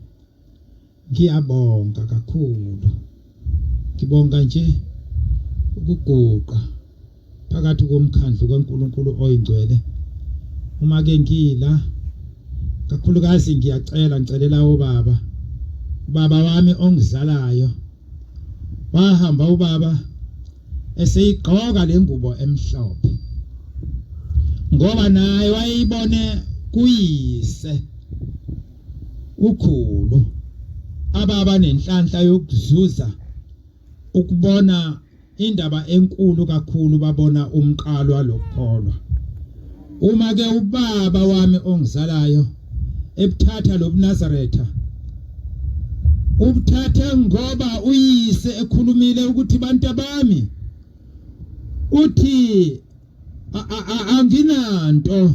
Ngiyabonga kakhulu. Ngibonga nje ukuguqa phakathi komkhandlu kaNkulunkulu oyingcwele. Uma ke ngila kakhulukazi ngiyacela ngicelela ubaba. Ubaba wami ongizalayo wahamba ubaba eseyigqoka lengubo emhlophe ngoba naye wayeyibone kuyise ukhulu ababa nenhlanhla yokuzuza ukubona indaba enkulu kakhulu babona umqalwa lokukholwa uma ke ubaba wami ongizalayo ebuthatha lobuNazaretha ubuthathe ngoba uyise ekhulumile ukuthi bantu abami uthi anginanto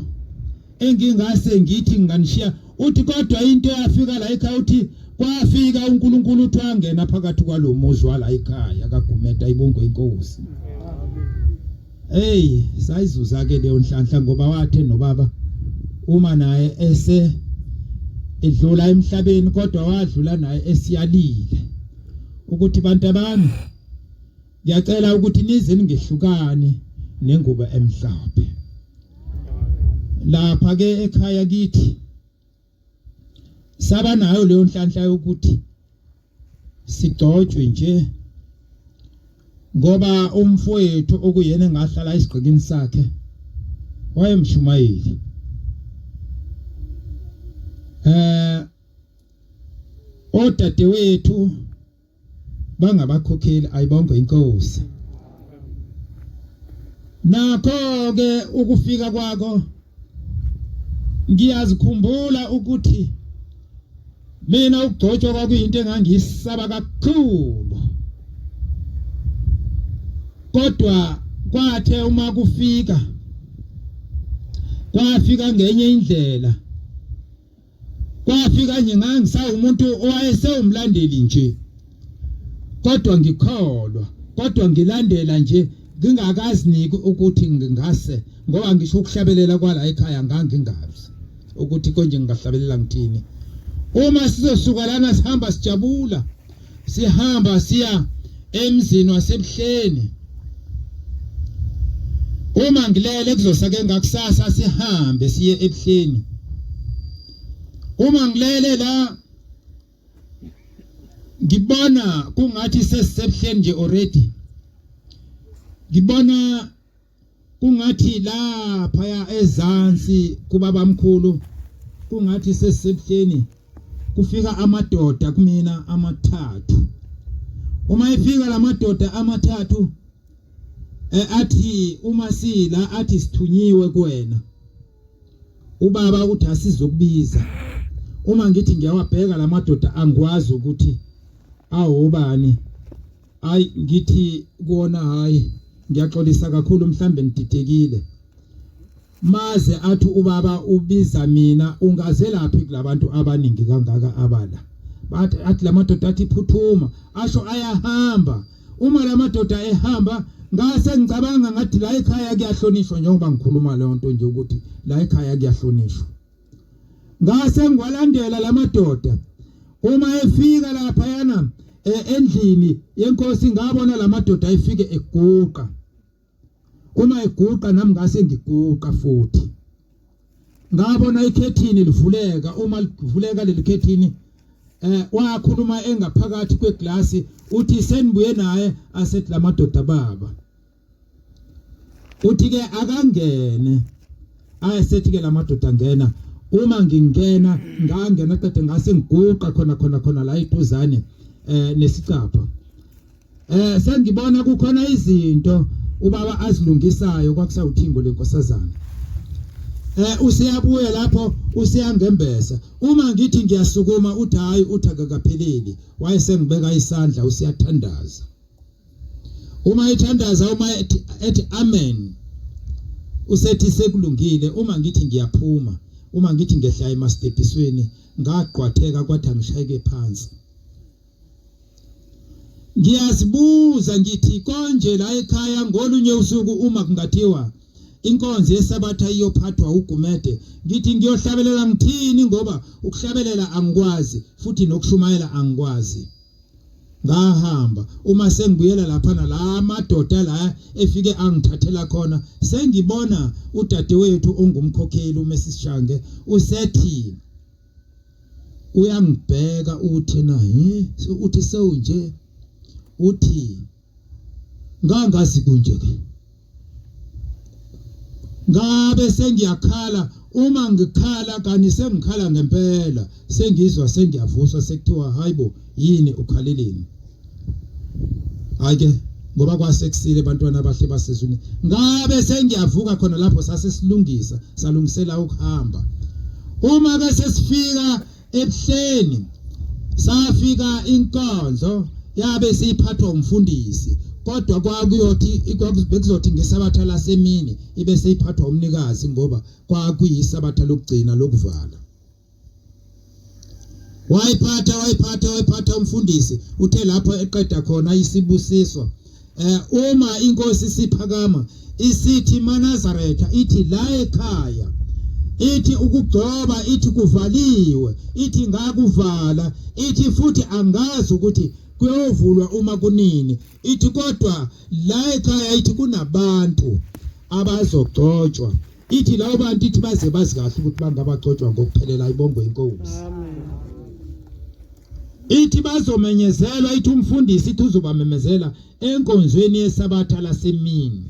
engingase ngithi nginganishiya uthi kodwa into eyafika la ekhaya uthi kwafika uNkulunkulu uthi wangena phakathi kwalomuzi wala ekhaya kaGumeda ibongwe inkosi. Hey sayizuza ke leyo nhlanhla ngoba wathe nobaba uma naye ese edlula emhlabeni kodwa wadlula naye esiyalile ukuthi bantu abami Ngiyacela ukuthi nize ningehlukani nengubo emhlophe. Lapha ke ekhaya kithi saba nayo leyo nhlanhla yokuthi sigcotshwe nje ngoba umfowethu okuyena engahlala esigqikini sakhe wayemshumayeli eh odadewethu bangabakhokheli ayibongwe inkosi nakho ke ukufika kwakho ngiyazikhumbula ukuthi mina ukugcotshwa kwakuyinto engangiyisaba kakhulu kodwa kwathe uma kufika kwafika ngenye indlela Kwafika nje ngangisawumuntu owayesewumlandeli nje kodwa ngikholwa kodwa ngilandela nje ngingakaziniki ukuthi ngingase ngoba ngisho ukuhlabelela kwala ekhaya ngangingazi ukuthi konje ngingahlabelela ngithini uma sizosuka lana sihamba sijabula sihamba siya emzini wasebuhleni uma ngilele kuzosake ngakusasa sihambe siye ebuhleni uma ngilele la ngibona kungathi sesisebuhleni nje already ngibona kungathi laphaya ezansi kubabamkhulu kungathi sesisebuhleni kufika amadoda kumina amathathu uma efika lamadoda amathathu eh, athi uma sila athi sithunyiwe kuwena ubaba uthi asizokubiza uma ngithi ngiyawabheka lamadoda angikwazi ukuthi awobani Hayi ngithi kuona hayi ngiyaxolisa kakhulu mhlambe ngididekile. Maze athi ubaba ubiza mina ungazelaphi kulabantu abaningi kangaka abala. Bathi athi lamadoda athi phuthuma asho ayahamba. Uma lamadoda ehamba ngase ngicabanga ngathi la ekhaya kuyahlonishwa njengoba ngikhuluma leyo nto nje ukuthi la ekhaya kuyahlonishwa. Ngase ngiwalandela lamadoda uma efika laphayana e, endlini yenkosi ngabona lamadoda efike eguqa uma eguqa nami ngase ngiguqa futhi ngabona ikhethini livuleka uma livuleka leli khethini eh wakhuluma engaphakathi kweglasi uthi senibuye naye asethi lamadoda baba uthi ke akangene ayesethi ke lamadoda angena uma ngingena ngangena qede ngase ngiguqa khona khona khona la iduzane eh nesicapha eh sengibona kukhona izinto ubaba azilungisayo kwakusawuthingo lenkosazana eh useyabuya lapho useyangembesa uma ngithi ngiyasukuma uthi hayi uthi akakapheleli wayesengibeka isandla useyathandaza Uma ethandaza uma ethi, ethi amen usethi sekulungile uma ngithi ngiyaphuma uma ngithi ngehla emastebhisweni ngagqwatheka kwathi angishayeke phansi. Ngiyazibuza ngithi konje la ekhaya ngolunye usuku uma kungathiwa inkonzo yesabatha iyophathwa uGumede, ngithi ngiyohlabelela ngithini ngoba ukuhlabelela angikwazi futhi nokushumayela angikwazi. Ngahamba uma sengibuyela laphana la madoda la efike angithathela khona sengibona udadewethu ongumkhokheli uMrs Shange usethi uyangibheka uthi na he uthi sewunje uthi ngangazi kunje ke ngabe sengiyakhala uma ngikhala kani sengikhala ngempela sengizwa sengiyavuswa sekuthiwa hayibo yini ukhaleleni Hayi ngoba kwasekusile abantwana abahle basezwini ngabe sengiyavuka khona lapho sase silungisa salungisela ukuhamba uma ke sesifika ebuhleni safika inkonzo yabe siyiphathwa umfundisi kodwa kwakuyothi bekuzothi ngesabatha lasemini ibe seyiphathwa umnikazi ngoba kwakuyisabatha lokugcina lokuvala Wayiphatha wayiphatha wayiphatha umfundisi uthe lapho eqeda khona isibusiso eh uma inkosi siphakama isithi maNazaretha ithi la ekhaya ithi ukugcoba ithi kuvaliwe ithi ngakuvala ithi futhi angazi ukuthi kuyovulwa uma kunini ithi kodwa la ekhaya ithi kunabantu abazogcotshwa Ithi labo bantu ithi baze bazi kahle ukuthi bangabagcotshwa ngokuphelela ayibongwe inkosi. Amen. Ithi bazomenyezelwa ithi umfundisi ithi uzobamemezela enkonzweni yesabatha lasemini.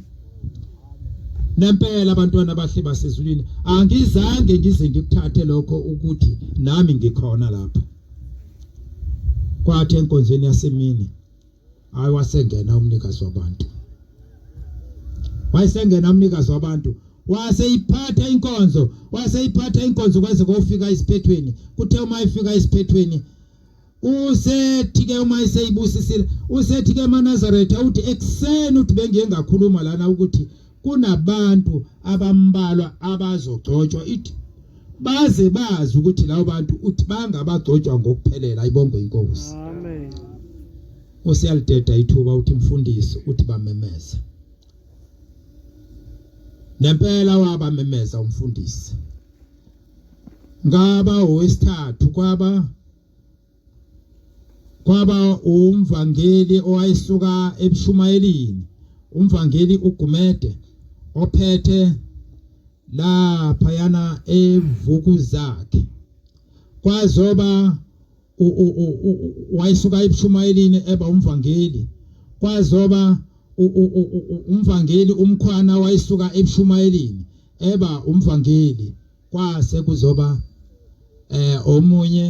Nempela abantwana abahle basezulwini angizange ngize ngikuthathe lokho ukuthi nami ngikhona lapho. Kwathi enkonzweni yasemini hayi wasengena umnikazi wabantu wayesengena umnikazi wabantu waseyiphatha inkonzo waseyiphatha inkonzo kwaze kofika isiphethweni kuthe uma ifika isiphethweni usethi ke uma eseyibusisile usethi ke emaNazaretha uthi ekuseni uthi bengiye ngakhuluma lana ukuthi kunabantu abambalwa abazogcotshwa ithi baze bazi ukuthi labo bantu uthi bangabagcotshwa ngokuphelela ayibongwe inkosi amen usiyalideda ithuba uthi mfundisi uthi bamemeza nempela wabamemeza umfundisi ngaba owesithathu kwaba kwaba umvangeli owayesuka ebushumayelini umvangeli uGumede ophethe laphayana evukuzakhe kwazoba wayesuka ebushumayelini eba umvangeli kwazoba umvangeli umkhwana wayesuka ebushumayelini eba umvangeli kwase kuzoba eh omunye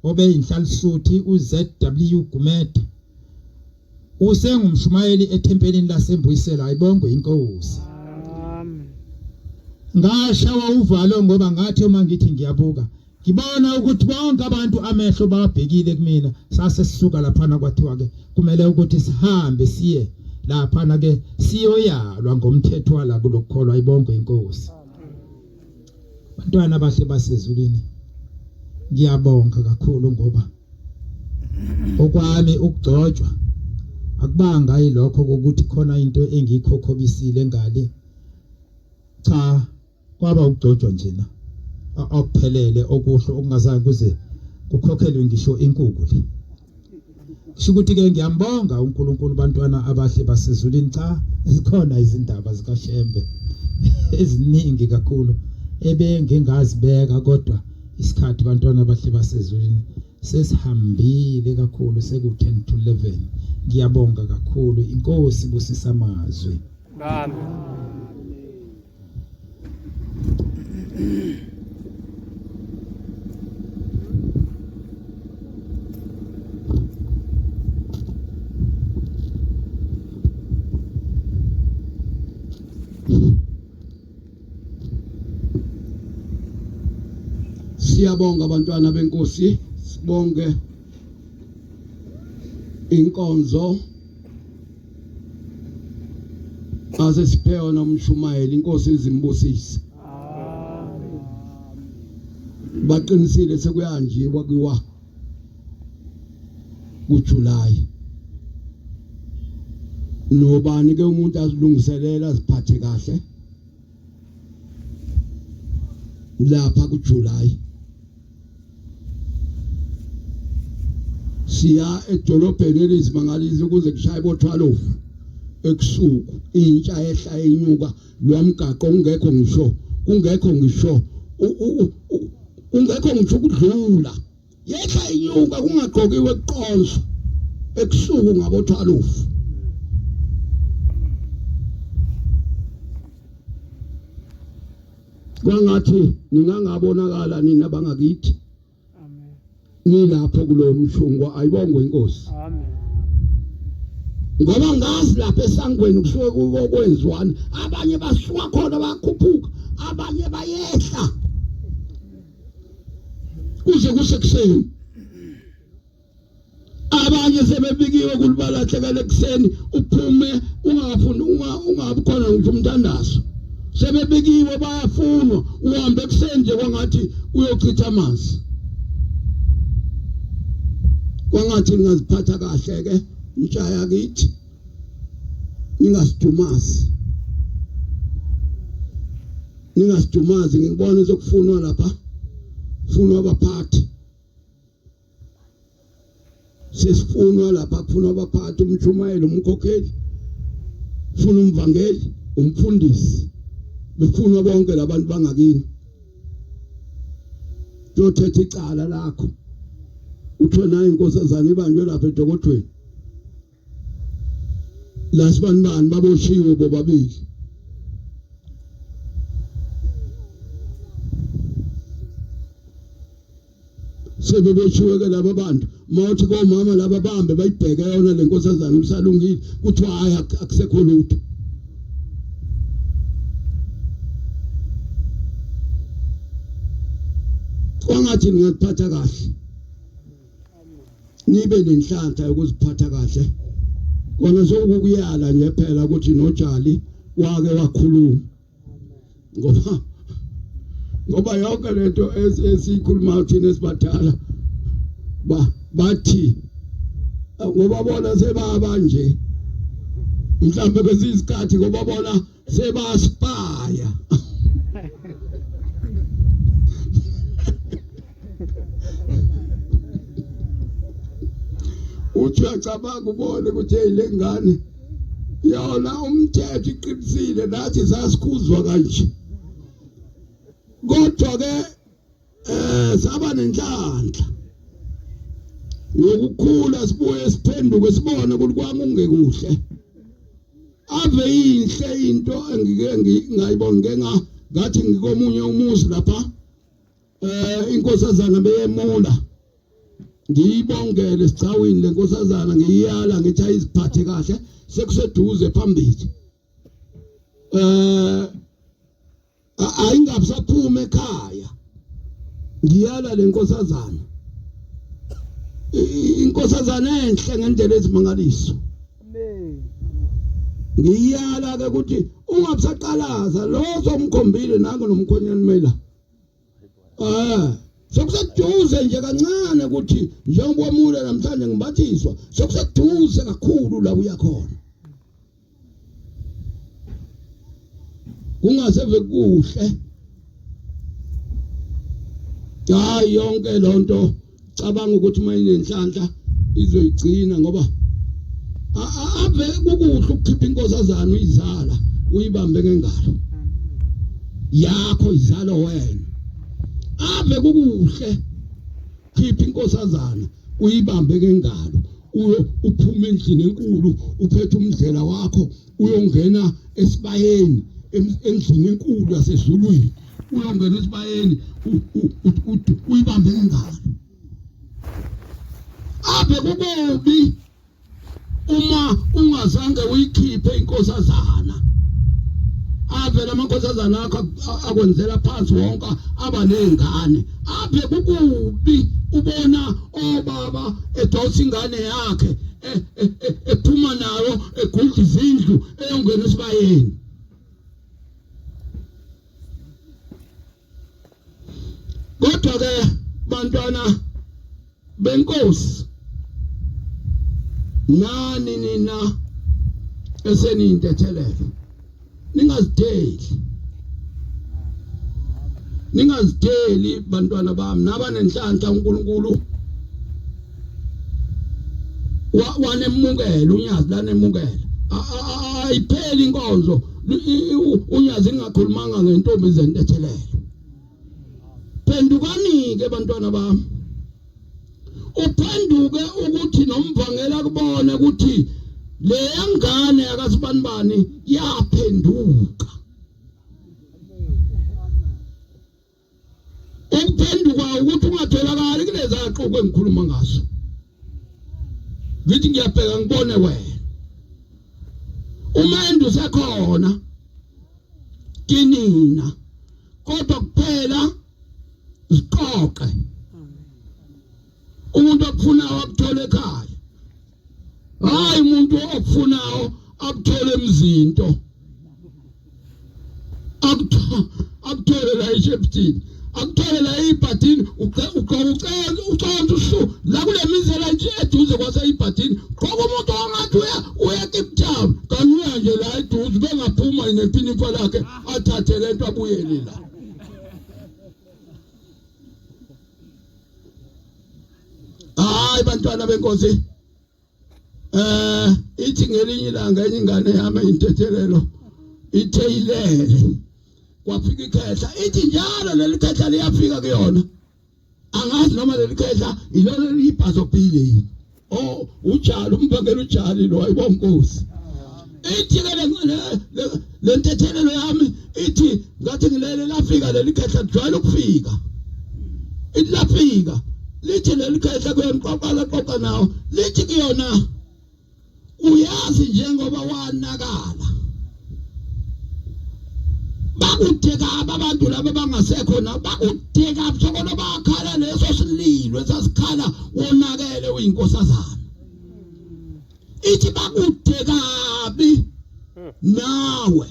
obeyinhlalisuthi uZW Gumede usengumshumayeli ethempelini laseMbuyiselo ayibongwe inkosi amen ngashawa uvalo ngoba ngathi uma ngithi ngiyabuka ngibona ukuthi bonke abantu amehlo bawabhekile kumina sase sisuka laphana kwathiwa ke kumele ukuthi sihambe siye laphana ke siyoyalwa ngomthetho wala kulokukholwa ayibongwe inkosi Bantwana abahle basezulwini ngiyabonga kakhulu ngoba okwami ukugcotshwa akubanga yilokho kokuthi khona into engiyikhokhobisile ngale cha kwaba ukugcotshwa njena okuphelele okuhle okungazange kuze kukhokhelwe ngisho inkuku le Kusho ukuthi ke ngiyambonga uNkulunkulu bantwana abahle basezulwini cha zikhona izindaba zikaShembe eziningi kakhulu ebengingazibeka kodwa isikhathi bantwana abahle basezulwini sesihambile kakhulu seku 10 to 11 ngiyabonga kakhulu inkosi busisa amazwi amen Siyabonga abantwana benkosi sibonge inkonzo Ase siphe yona umshumayeli inkosi izimbusise. Baqinisile sekuyanjiwa kuwa kuJuly. Nobani ke umuntu azilungiselela aziphathe kahle lapha kuJuly. Siya edolobheni elizimangaliso ukuze kushaye bo-12 ebusuku, intsha ehla inyuka lwamgaqo kungekho ngisho kungekho ngisho kungekho ngisho ukudlula, yehla inyuka kungagqokiwe kuqonswa ebusuku ngabo 12. Kwangathi ningangabonakala nina bangakithi ngilapho kulowo mshungwa. Ayibongwe inkosi. Amen. Ngoba ngazi lapha esangweni kusuke kwenziwani, abanye basuka khona bakhuphuka, abanye bayehla kuze kusekuseni, abanye sebebikiwe ukuthi balahlekele ekuseni, uphume ungafuni ungabi khona ngisho umthandazo, sebebikiwe bayafunwa, uhambe ekuseni nje kwangathi uyochitha amanzi. Kwangathi ningaziphatha kahle ke ntsha yakithi, ningasidumazi, ningasidumazi. Ngikubona sekufunwa lapha, funwa abaphathi, sesifunwa lapha, kufunwa abaphathi, umshumayeli, umkhokheli, funa umvangeli, umfundisi, befunwa bonke labantu bangakini. Kuyothetha icala lakho, uthiwe nayo inkosazana ibanjwe lapha edokodweni la, sibani bani baboshiwe bobabili. Sebeboshiwe ke laba bantu. Mawuthi komama laba bambe bayibheke yona le nkosazana kusalungile, kuthiwa hayi, akusekho lutho. Kwangathi ningaziphatha kahle, nibe nenhlanhla yokuziphatha kahle. Kona sokukuyala nje phela ukuthi nojali wake wakhuluma, ngoba yonke lento esiyikhulumayo thina esibadala ba bathi ngoba bona sebaba nje mhlambe kwesinye isikhathi, ngoba bona sebaspaya. Uthi uyacabanga ubone ukuthi hey, le ngane yona umthetho iqinisile, nathi sasikhuzwa kanje, kodwa ke saba nenhlanhla yokukhula, sibuye siphenduke, sibone ukuthi kwakungekuhle. Ave inhle into engike ngayibona, ngike ngathi ngikomunye umuzi lapha, inkosazana beyemula, ngiyibongele esicawini lenkosazana, ngiyiyala ngithi ayiziphathe kahle, sekuseduze phambili, ayingabi saphuma ekhaya. Ngiyala lenkosazana, inkosazana enhle ngendlela ezimangaliso. Ngiyala ke ukuthi ungabusaqalaza lo somkhombile nangu nomkhonyane mela, sekuseduze nje kancane ukuthi njengoba wamula namhlanje ngibathiswa, sekuseduze kakhulu la uyakhona, kungaseve kuhle. Hayi, yonke lonto cabanga ukuthi uma inenhlanhla izoyigcina, ngoba ave kukuhle ukukhipha inkosazana uyizala, uyibambe ngengalo yakho, izalo wena. Ave kukuhle khipha inkosazana uyibambe ngengalo, uyo uphume endlini enkulu uphethe umndlela wakho, uyongena esibayeni, endlini enkulu yasezulwini, uyongena esibayeni uyibambe ngengalo. Ave kukubi uma ungazange uyikhiphe inkosazana, ave amankosazana akho akwenzela phansi wonke, aba ney'ngane. Ave kukubi ubona obaba edonsa ingane yakhe, ephuma nayo, egudla izindlu, eyongena esibayeni. Kodwa ke bantwana benkosi, nani nina Eseniyintethelelo. Ningazideli. Ningazideli bantwana bami naba nenhlanhla uNkulunkulu wanemukela unyazi lanemukela ayipheli inkonzo unyazi ingakhulumanga ngentombi zentethelelo phendukanike bantwana bami uphenduke ukuthi nomvangela kubone ukuthi leya ngane yakasibanibani yaphenduka ukuphenduka ukuthi ungatholakali kulezi axuku engikhuluma ngazo ngithi ngiyabheka ngibone wena umendo usekhona kinina kodwa kuphela ziqoqe umuntu okufunayo akuthole ekhaya hayi umuntu okufunayo akuthole emzinto akuthole la esheptini akuthole la ibhadini ugqoka ucela uconsa usu la kule mizi la eduze kwaseyibhadini gqoka umuntu ongathi uya uya Cape Town kanti uya nje la eduze bengaphuma nephinifa lakhe athathe lento abuyele la hayi bantwana benkosi eh ithi ngelinye ilanga enye ingane yami intethelelo ithe ilele kwafika ikhehla ithi njalo leli khehla liyafika kuyona angazi noma leli khehla ilona liyibhazobhile yini oh ujali umbangela ujali lo ayibonkosi ithi ke le ntethelelo yami ithi ngathi ngilele lafika leli khehla kujwayele ukufika ithi lafika lithi leli khehla kuyona qoqa qoqa nawo lithi kuyona uyazi njengoba wanakala bakude kabi abantu laba bangasekho na bakude kabi sokolo bakhala leso sililo esasikhala wonakele uyinkosazana ithi bakude kabi nawe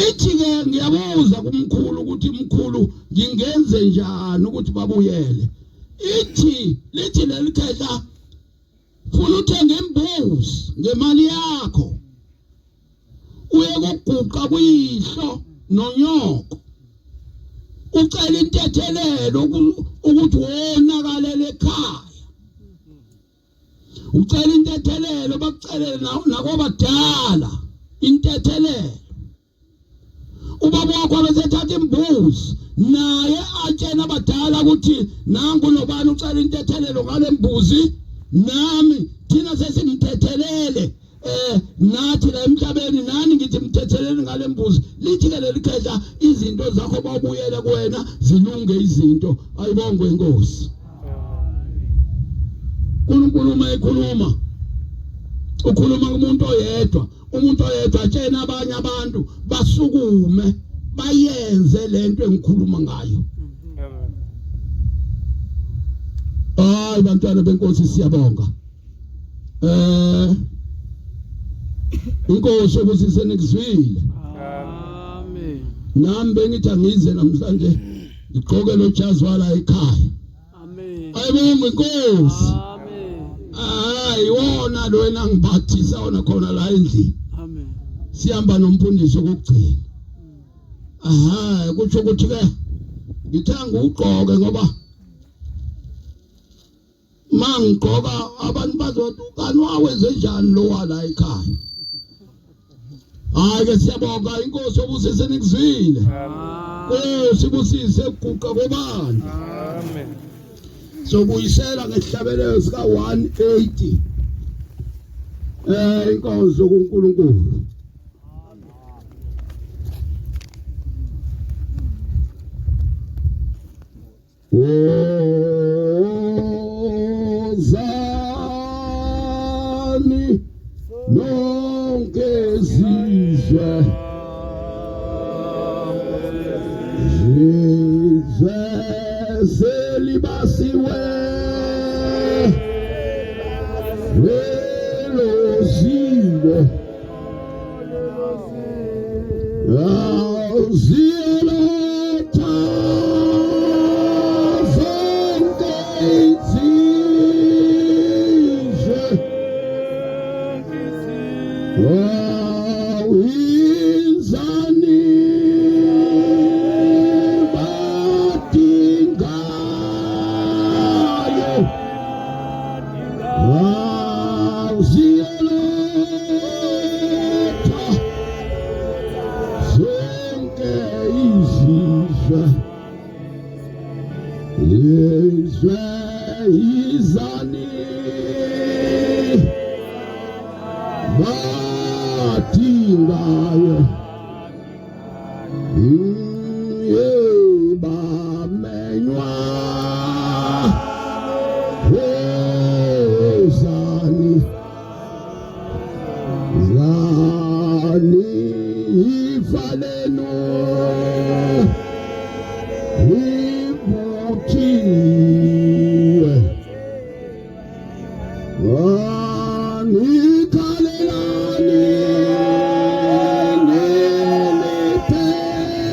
ithi ke ngiyabuza kumkhulu ukuthi mkhulu ngingenze njani ukuthi babuyele ithi lithi leli khehla funa uthenge imbuzi ngemali yakho uye kuguqa kuyihlo nonyoko ucela intethelelo ukuthi wonakalele ekhaya ucela intethelelo bakucelele nakwabadala intethelelo ubaba wakho abesethatha imbuzi naye atshena abadala ukuthi nangu nobani ucela intethelelo ngale mbuzi nami thina sesimthethelele eh nathi la emhlabeni nani ngithi mthetheleni ngale mbuzi lithi ke leli khehla izinto zakho bawubuyele kuwena zilunge izinto ayibongwe inkosi uNkulunkulu uma ekhuluma ukhuluma kumuntu oyedwa umuntu oyedwa atshena abanye abantu basukume bayenze lento engikhuluma ngayo hayi bantwana benkosi siyabonga eh inkosi ubusise nikuzwile amen nami bengithi angize namhlanje ngigqoke lo jazi wala ekhaya amen ayibonge inkosi amen hayi wona lo wena ngibathisa wona khona la endlini amen sihamba nomfundisi okugcina aha kutsho ukuthi ke ngithanga ugqoke ngoba mangigqoka abantu bazothi kani wawenze njani lo wala ekhaya hayi ke siyabonga inkosi obusise nikuzwile Nkosi busise kuguqa kobani amen sobuyisela ngesihlabelelo sika 180 eh inkonzo kuNkulunkulu Wozani nonke zizwe zizwe selibasiwe lelo ziko Ziyaletha zonke izizwe. Izwe izani badingayo bamenywa wozani zani ifalenu ivuthiwe wanikhalelani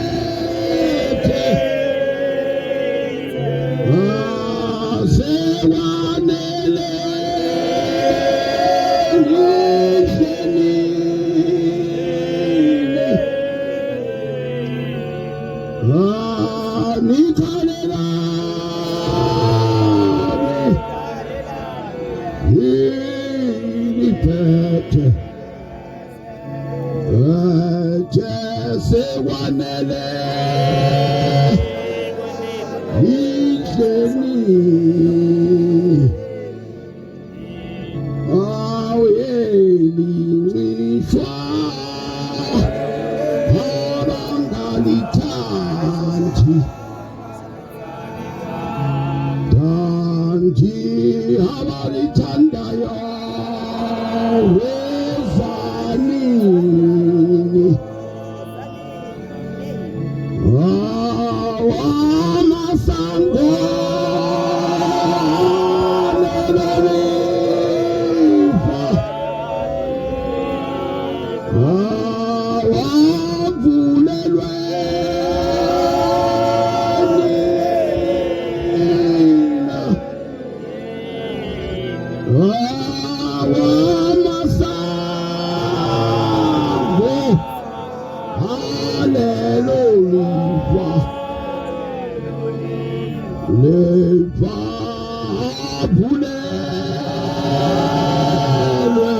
niliphethe asewanele ngidlenile anikhalelani niliphethe Jesekwanele idleni awuyelincishwa abangalithandi kanti abalithandayo wezanini awamasango lelolifa awavulelwe nina awamasango alelolifa lifa avulelwe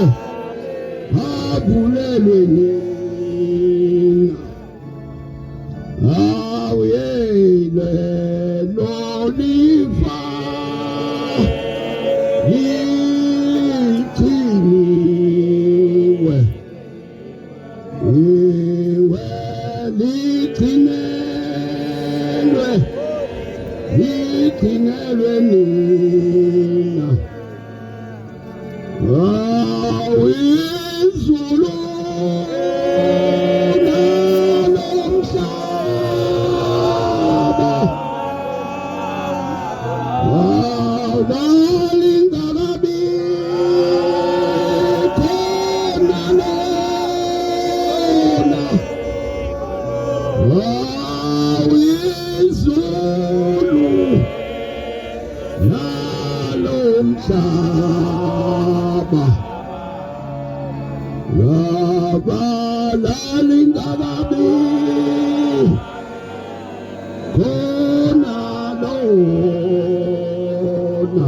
avulelwe nina awuyele lolifa ligciniwe iwe ligcinelwe ligcinelwe nina awizulu nalomhlaba awalingakabi khona lona awizulu nalomhlaba labalingakabi khona lona